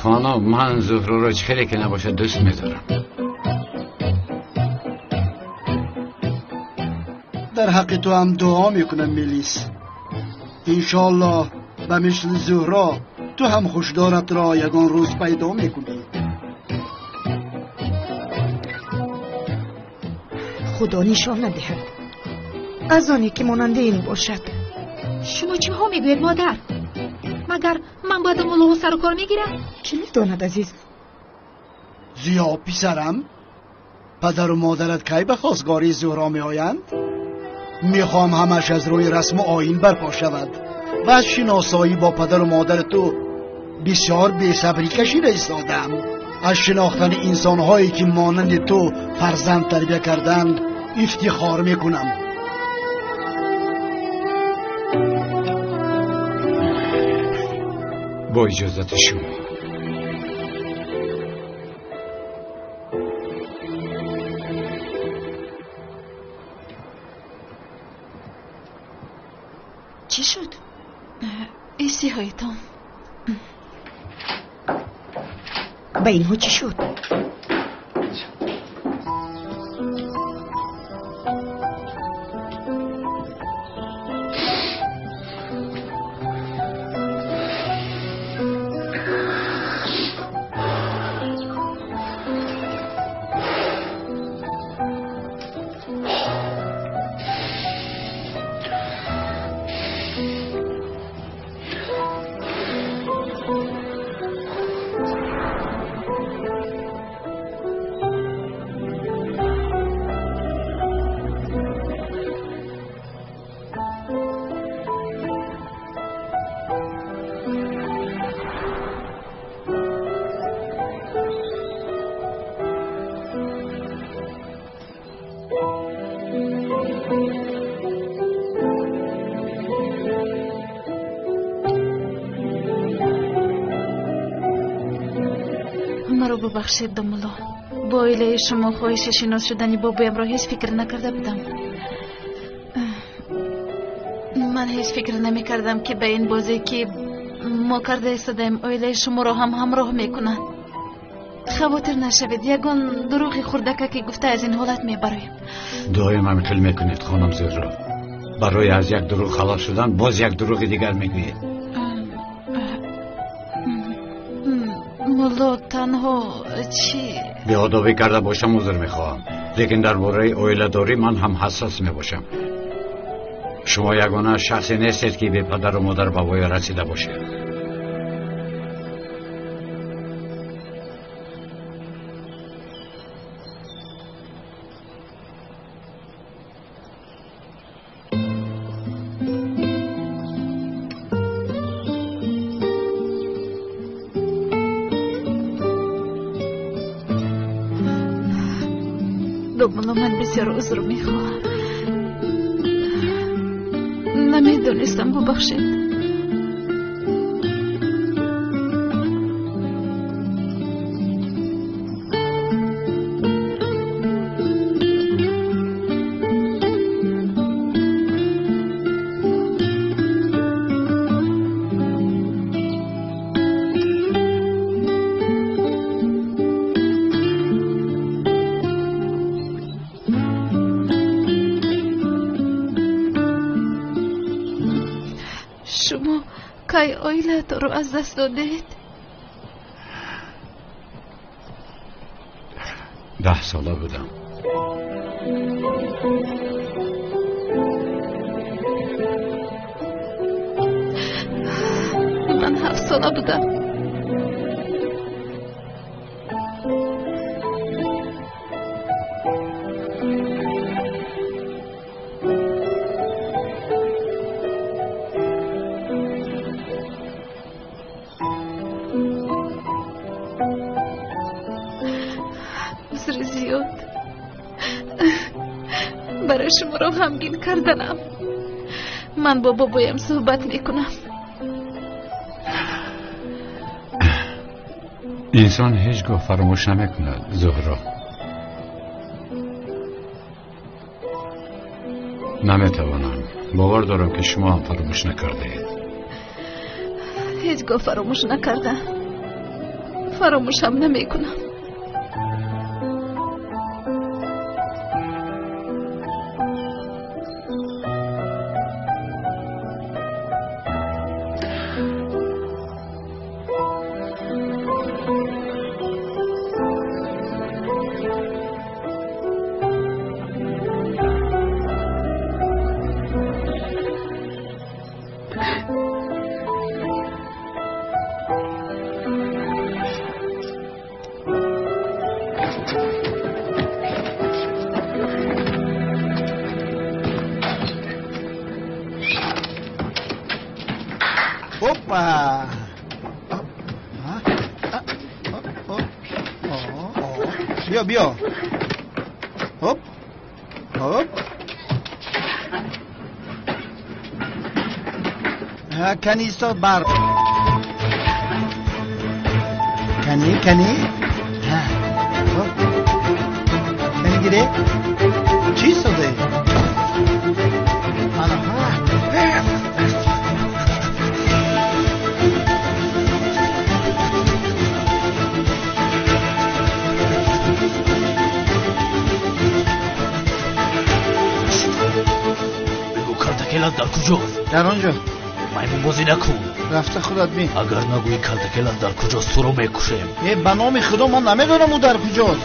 Хонум, ман Зуҳроро чӣ хеле ки набошад дӯст медорам.
Дар ҳаққи ту ҳам дуо мекунам, Мелис. Иншоаллоҳ, ба мисли Зуҳро ту ҳам хушдоратро ягон рӯз пайдо мекунӣ.
Худо нишон надиҳад аз оне ки монанди ин бошад.
Шумо чиҳо мегӯед, модар? Магар ман бо домуллоҳо сару кор мегирам?
Чӣ медонад, азиз?
Зиё, писарам, падару модарат кай ба хостгории Зуҳро меоянд? Мехоҳам ҳамаш аз рӯи расму оин барпо шавад ва аз шиносоӣ бо падару модари ту бисёр бесабрӣ кашида истодаам. Аз шинохтани инсонҳое, ки монанди ту фарзанд тарбия карданд, ифтихор мекунам.
Бо иҷозати шумо.
Чӣ шуд? Иштиҳоитон.
Ба инҳо чӣ шуд?
Маро бубахшед, домулло. Бо оилаи шумо хоҳиши шинос шудани бобоямро ҳеҷ фикр накарда будам. Ман ҳеҷ фикр намекардам, ки ба ин бозе, ки мо карда истодаем, оилаи шуморо ҳам ҳамроҳ мекунад. Хавотир нашавед, ягон дурӯғи хурдака ки гуфта аз ин ҳолат мебароем.
Доим ҳамин хел мекунед, хонум Зуҳро. Барои аз як дурӯғ халос шудан боз як дурӯғи дигар мегӯед.
Мулло, танҳо чӣ?
Беодобӣ карда бошам, узр мехоҳам, лекин дар бораи оиладорӣ ман ҳам ҳассос мебошам. Шумо ягона шахсе нестед, ки бепадару модар ба воя расида бошед.
Домулло, ман бисёр узр мехоҳам. Намедонистам, бубахшед. Шумо кай оилаатонро аз даст додед?
10 сола будам.
Ман 7 сола будам. Узри зиёд барои шуморо ғамгин карданам. Ман бо бобоям суҳбат мекунам.
Инсон ҳеҷ гоҳ фаромӯш намекунад, Зуҳро. Наметавонам. Бовар дорам, ки шумо ҳам фаромӯш накардаед.
Ҳеҷ гоҳ фаромӯш накардам, фаромӯшам намекунам.
Опа! Биё, биё. Хоп. Хоп. Кани истод бар. Кани, кани. Хоп. Кани гире. Чӣ истодаи? Ана.
Бигӯ, калтакелат дар куҷост?
Дар он ҷо.
Маймунбозӣ накун.
Рафта худат бин.
Агар нагӯӣ калтакелат дар куҷост, туро мекушем.
Э, ба номи худо, ман намедонам ӯ дар куҷост.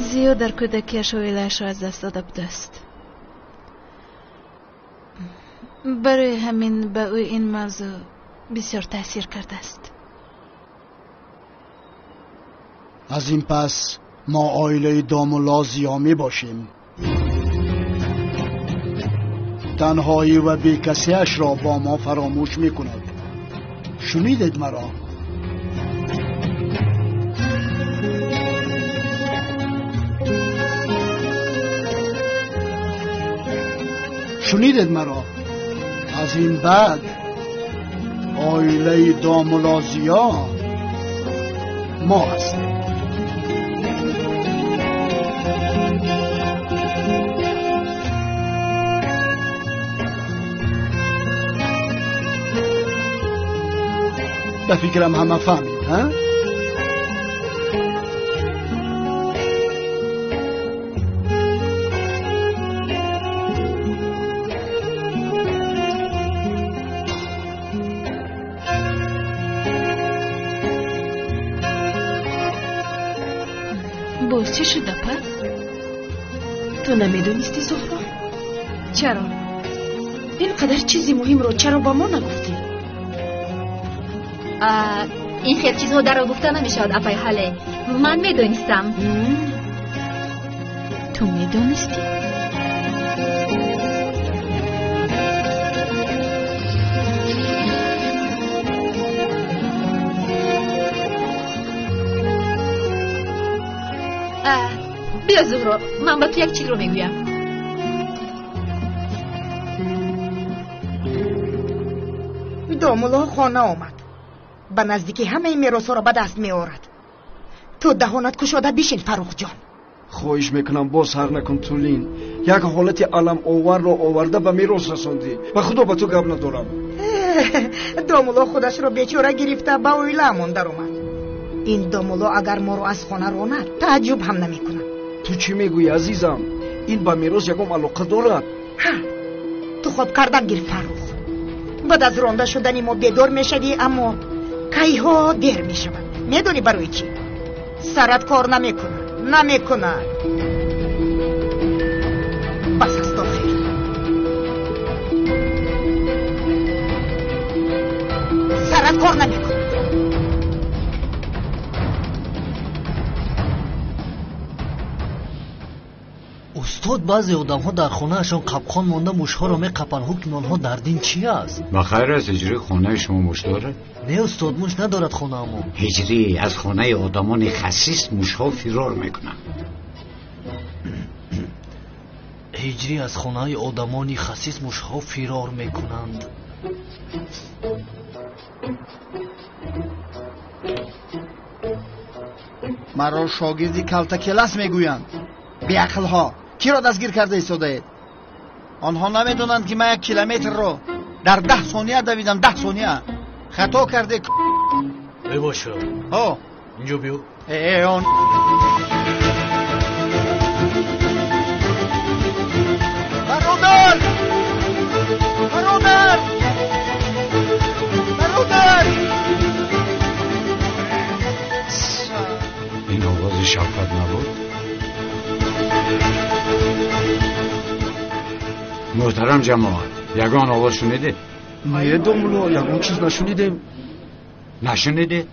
Зиё дар кӯдакиаш оилаашро аз даст дода будааст. Барои ҳамин ба ӯ ин мавзӯъ бисёр таъсир кардааст.
Аз ин пас мо оилаи домулло Зиё мебошем. Танҳоӣ ва бекасиашро бо мо фаромӯш мекунад. Шунидед маро? Шунидед маро? Аз ин баъд оилаи домулло Зиё мо ҳастем. Ба фикрам ҳама фаҳмид, ҳа?
Боз чӣ шуд, апа?
Ту намедонисти, Зуҳро? Чаро? Ин қадар чизи муҳимро чаро ба мо нагуфтӣ?
Ин хел чизҳо даро гуфта намешавад, апай Ҳале. Ман медонистам.
Ту медонистӣ?
Биё, Зуҳро, ман ба ту як чизро мегӯям.
Домулло хона омад. Ба наздикӣ ҳамаи меросҳоро ба даст меорад. Ту даҳонат кушода бишин, Фаррухҷон.
Хоҳиш мекунам, боз ҳар накун, Тулин. Як ҳолати аламоварро оварда ба мерос расондӣ. Ба худо ба ту гап надорам.
Домулло худашро бечора гирифта ба оилаамон даромад. Ин домулло агар моро аз хона ронад, тааҷҷуб ҳам намекунам.
Ту чӣ мегӯӣ, азизам? Ин ба мерос ягон алоқа дорад?
Ҳа, ту хоб кардан гир, Фаррух. Баъд аз ронда шудани мо бедор мешавӣ, аммо кайҳо дер мешавад. Медонӣ барои чӣ? Сарат кор намекунад, намекунад. Бас аст охир. Сарат кор намекунад.
Устод, баъзе одамҳо дар хонаашон қапқон монда мушҳоро меқапанд. Ҳукми онҳо дар дин чӣ аст?
Ба хайр аст, ҳиҷрӣ хонаи шумо муш дорад?
Не, устод, муш надорад хонаамон.
Ҳиҷрӣ аз хонаи одамони хасис мушҳо фирор мекунанд.
Ҳиҷрӣ аз хонаи одамони хасис мушҳо фирор мекунанд.
Маро шогирди калтакелас мегӯянд. Беақлҳо киро дастгир карда истодаед? Онҳо намедонанд, ки ман 1 километрро дар 10 сония давидам. 10 сония хато карде.
Мебошад.
Ҳо,
инҷо биё.
Э, он бародар, бародар, бародар.
Ин овози Шавкат набуд? Муҳтарам ҷамоат, ягон овоз шунидед?
Не, домулло, ягон чиз нашунидем.
Нашунидед?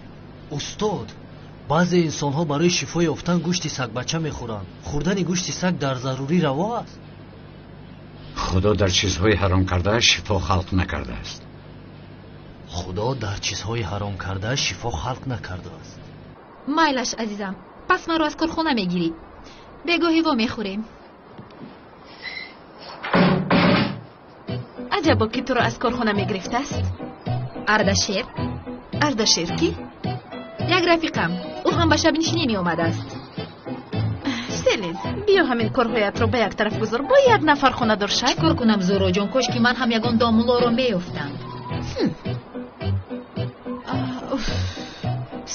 Устод, баъзе инсонҳо барои шифо ёфтан гӯшти сагбача мехӯранд. Хӯрдани гӯшти саг дар зарурӣ раво аст?
Худо дар чизҳои ҳаром кардааш шифо халқ накардааст.
Худо дар чизҳои ҳаром кардааш шифо халқ накардааст.
Майлаш, азизам, пас маро аз корхона мегирӣ. Бегоҳӣ во мехӯрем.
Аҷабо, ки туро аз корхона мегирифтааст?
Ардашер.
Ардашер кӣ?
Як рафиқам. Ӯ ҳам ба шабнишинӣ меомадааст.
Селин, биё ҳамин корҳоятро ба як тараф гузор. Бо як нафар хонадор шав.
Чӣ кор кунам, Зуҳроҷон? Кош ки ман ҳам ягон домуллоро меёфтам.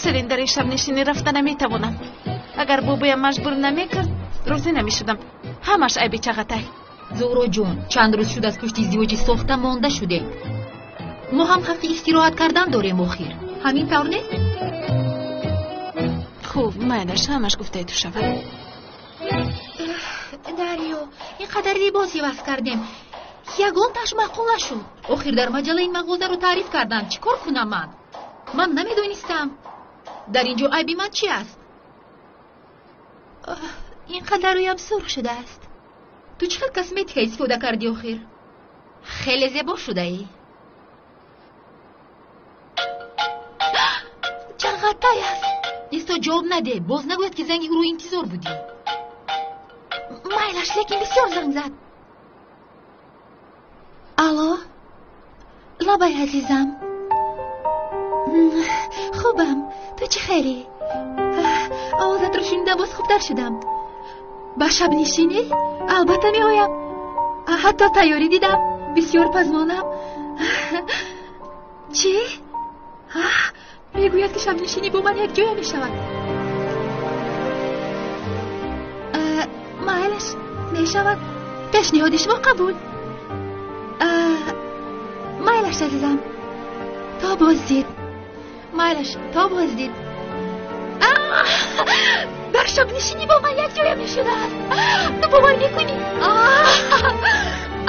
Селин, дар ин шабнишинӣ рафта наметавонам. Агар бобоям маҷбур намекард, розӣ намешудам. Ҳамаш айби Чағатай.
Зуҳроҷон, чанд рӯз шуд аз пушти издивоҷи сохта монда шудем. Мо ҳам ҳаққи истироҳат кардан дорем охир. Ҳамин тавр нест?
Хуб, майлаш, ҳамаш гуфтаи ту шавад.
Дарё, ин қадар либос иваз кардем. Ягонташ маъқул нашуд. Охир дар маҷалла ин мағозаро таъриф карданд. Чӣ кор кунам ман? Ман намедонистам. Дар ин ҷо айби ман чӣ аст? Ин қадар рӯям сурх шудааст. Ту чӣ хел косметика истифода кардӣ охир? Хеле зебо шудаӣ. Чағатай аст. Исто, ҷавоб наде. Боз нагӯяд, ки занги ӯро интизор будӣ. Майлаш, лекин бисёр занг зад. Алло, лабай, азизам. Хубам, ту чӣ хелӣ? Овозатро шунидам, боз хубтар шудам. Ба шабнишинӣ? Албатта меоям. Ҳатто тайёрӣ дидам. Бисёр пазмонам. Чӣ? Мегӯяд ки шабнишинӣ бо ман якҷоя мешавад. Майлаш, мешавад. Пешниҳоди шумо қабул. Майлаш, азизам, то боздид. Майлаш, то боздид. Дар шабнишинӣ бо ман якҷоя мешудааст. Ту бовар мекунӣ?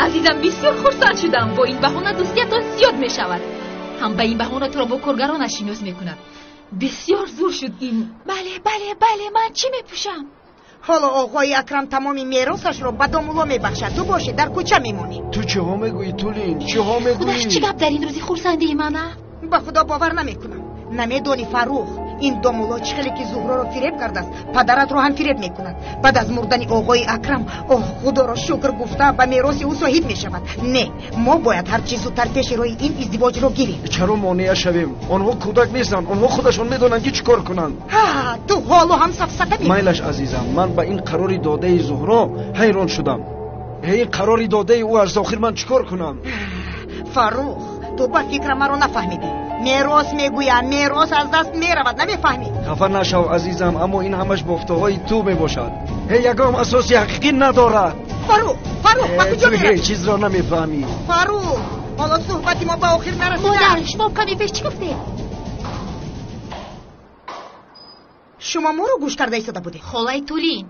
Азизам, бисёр хурсанд шудам. Бо ин баҳона дӯстиятон зиёд мешавад. Ҳам ба ин баҳона туро бо коргаронаш шинос мекунад. Бисёр зур шуд ин. Бале, бале, бале, ман чӣ мепӯшам?
Ҳоло оғои Акрам тамоми меросашро ба домулло мебахшад. Ту бошӣ дар кӯча мемонӣ.
Ту чиҳо мегӯӣ, Тулин? Чиҳо мегӯӣ?
Худаш чӣ гап дар ин рӯзи хурсандии ман, а?
Ба худо бовар намекунам. Намедонӣ, Фаррух, ин домулло чӣ хеле ки Зуҳроро фиреб кардааст, падаратро ҳам фиреб мекунад. Баъд аз мурдани оғои Акрам, оҳ, худоро шукр гуфта, ба мероси ӯ соҳиб мешавад. Не, мо бояд ҳарчи зудтар пеши роҳи ин издивоҷро гирем.
Чаро монеа шавем? Онҳо кӯдак нестанд, онҳо худашон медонанд ки чӣ кор кунанд.
Ҳа, ту ҳоло ҳам сафсата мекунӣ.
Майлаш, азизам, ман ба ин қарори додаи Зуҳро ҳайрон шудам. Ин қарори додаи ӯ аз охир ман чӣ кор кунам?
Фаррух, ту ба фикра маро нафаҳмидӣ. Мерос мегӯям, мерос аз даст меравад, намефаҳмӣ?
Хафа нашав, азизам, аммо ин ҳамаш бофтаҳои ту мебошад. Ҳеҷ ягон асоси ҳақиқӣ надорад.
Фаррух, Фаррух, ба куҷо меравӣ?
Ту ҳеҷ чизро намефаҳмӣ.
Фаррух, ҳоло суҳбати мо ба охир нарасида.
Модар, шумо каме пеш чӣ гуфтед?
Шумо моро гӯш карда истода будед.
Холаи Тулин.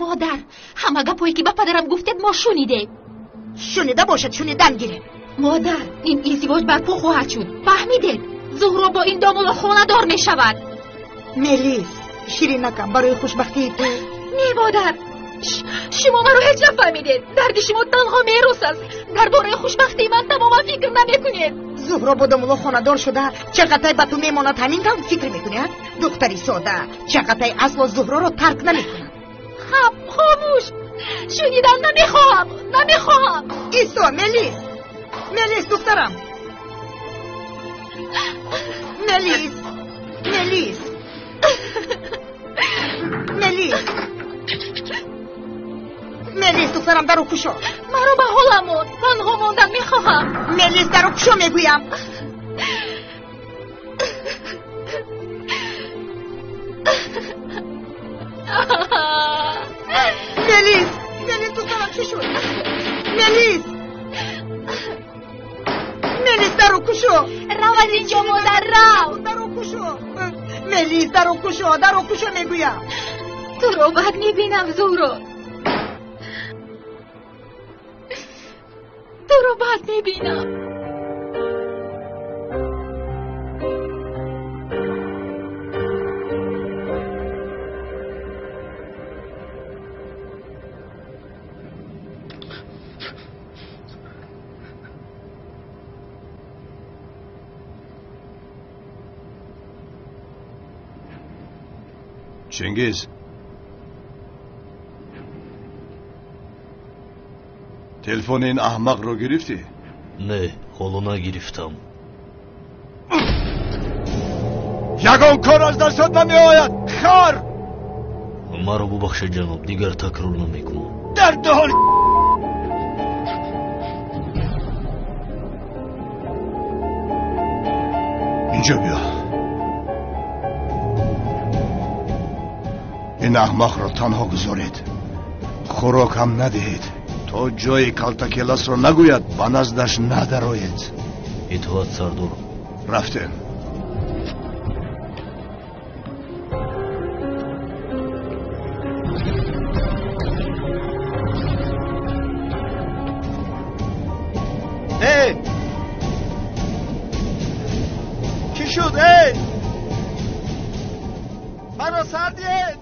Модар, ҳама гапҳое ки ба падарам гуфтед, мо шунидем.
Шунида бошад, шунидан гиред.
Модар, ин издивоҷ барпо хоҳад шуд. Фаҳмидед? Зуҳро бо ин домулло хонадор мешавад.
Мелис, ширинакам, барои хушбахтии ту.
Не, модар, шумо маро ҳеҷ нафаҳмидед. Дарди шумо танҳо мерос аст. Дар бораи хушбахтии ман тамоман фикр намекунед.
Зуҳро бо домулло хонадор шуда, Чағатай ба ту мемонад, ҳамин тавр фикр мекунӣ? Духтари сода, Чағатай асло Зуҳроро тарк намекунад.
Хаб, хомӯш. Шунидан намехоҳам, намехоҳам.
Исо, Мелис. Мелис, духтарам. Мелис, Мелис, Мелис, Мелис, духтарам, дару кушо.
Маро ба ҳолам мон, танҳо мондан мехоҳам.
Мелис, дару кушо мегӯям. Мелис, Мелис, духтарам, чӣ шуд? Мелис, Мелис, дару кушо.
Рав аз инҷо, модар, рав.
Дару кушо. Мелис, дару кушо, дару кушо мегӯям.
Туро бад мебинам, Зуҳро. Туро бад мебинам.
Чингиз, телефони ин аҳмақро гирифтӣ?
Не, ҳоло нагирифтам.
Ягон кор аз дастат намеояд, хар!
Маро бубахшед, ҷаноб, дигар такрор намекунам.
Дар даҳон. Инҷо биё. Ин аҳмақро танҳо гузоред, хӯрок ҳам надиҳед, то ҷои калтакеласро нагӯяд, ба наздаш надароед.
Итоат, сардор.
Рафтем.
Эй! Чӣ шуд? Эй! Маро сар диҳед!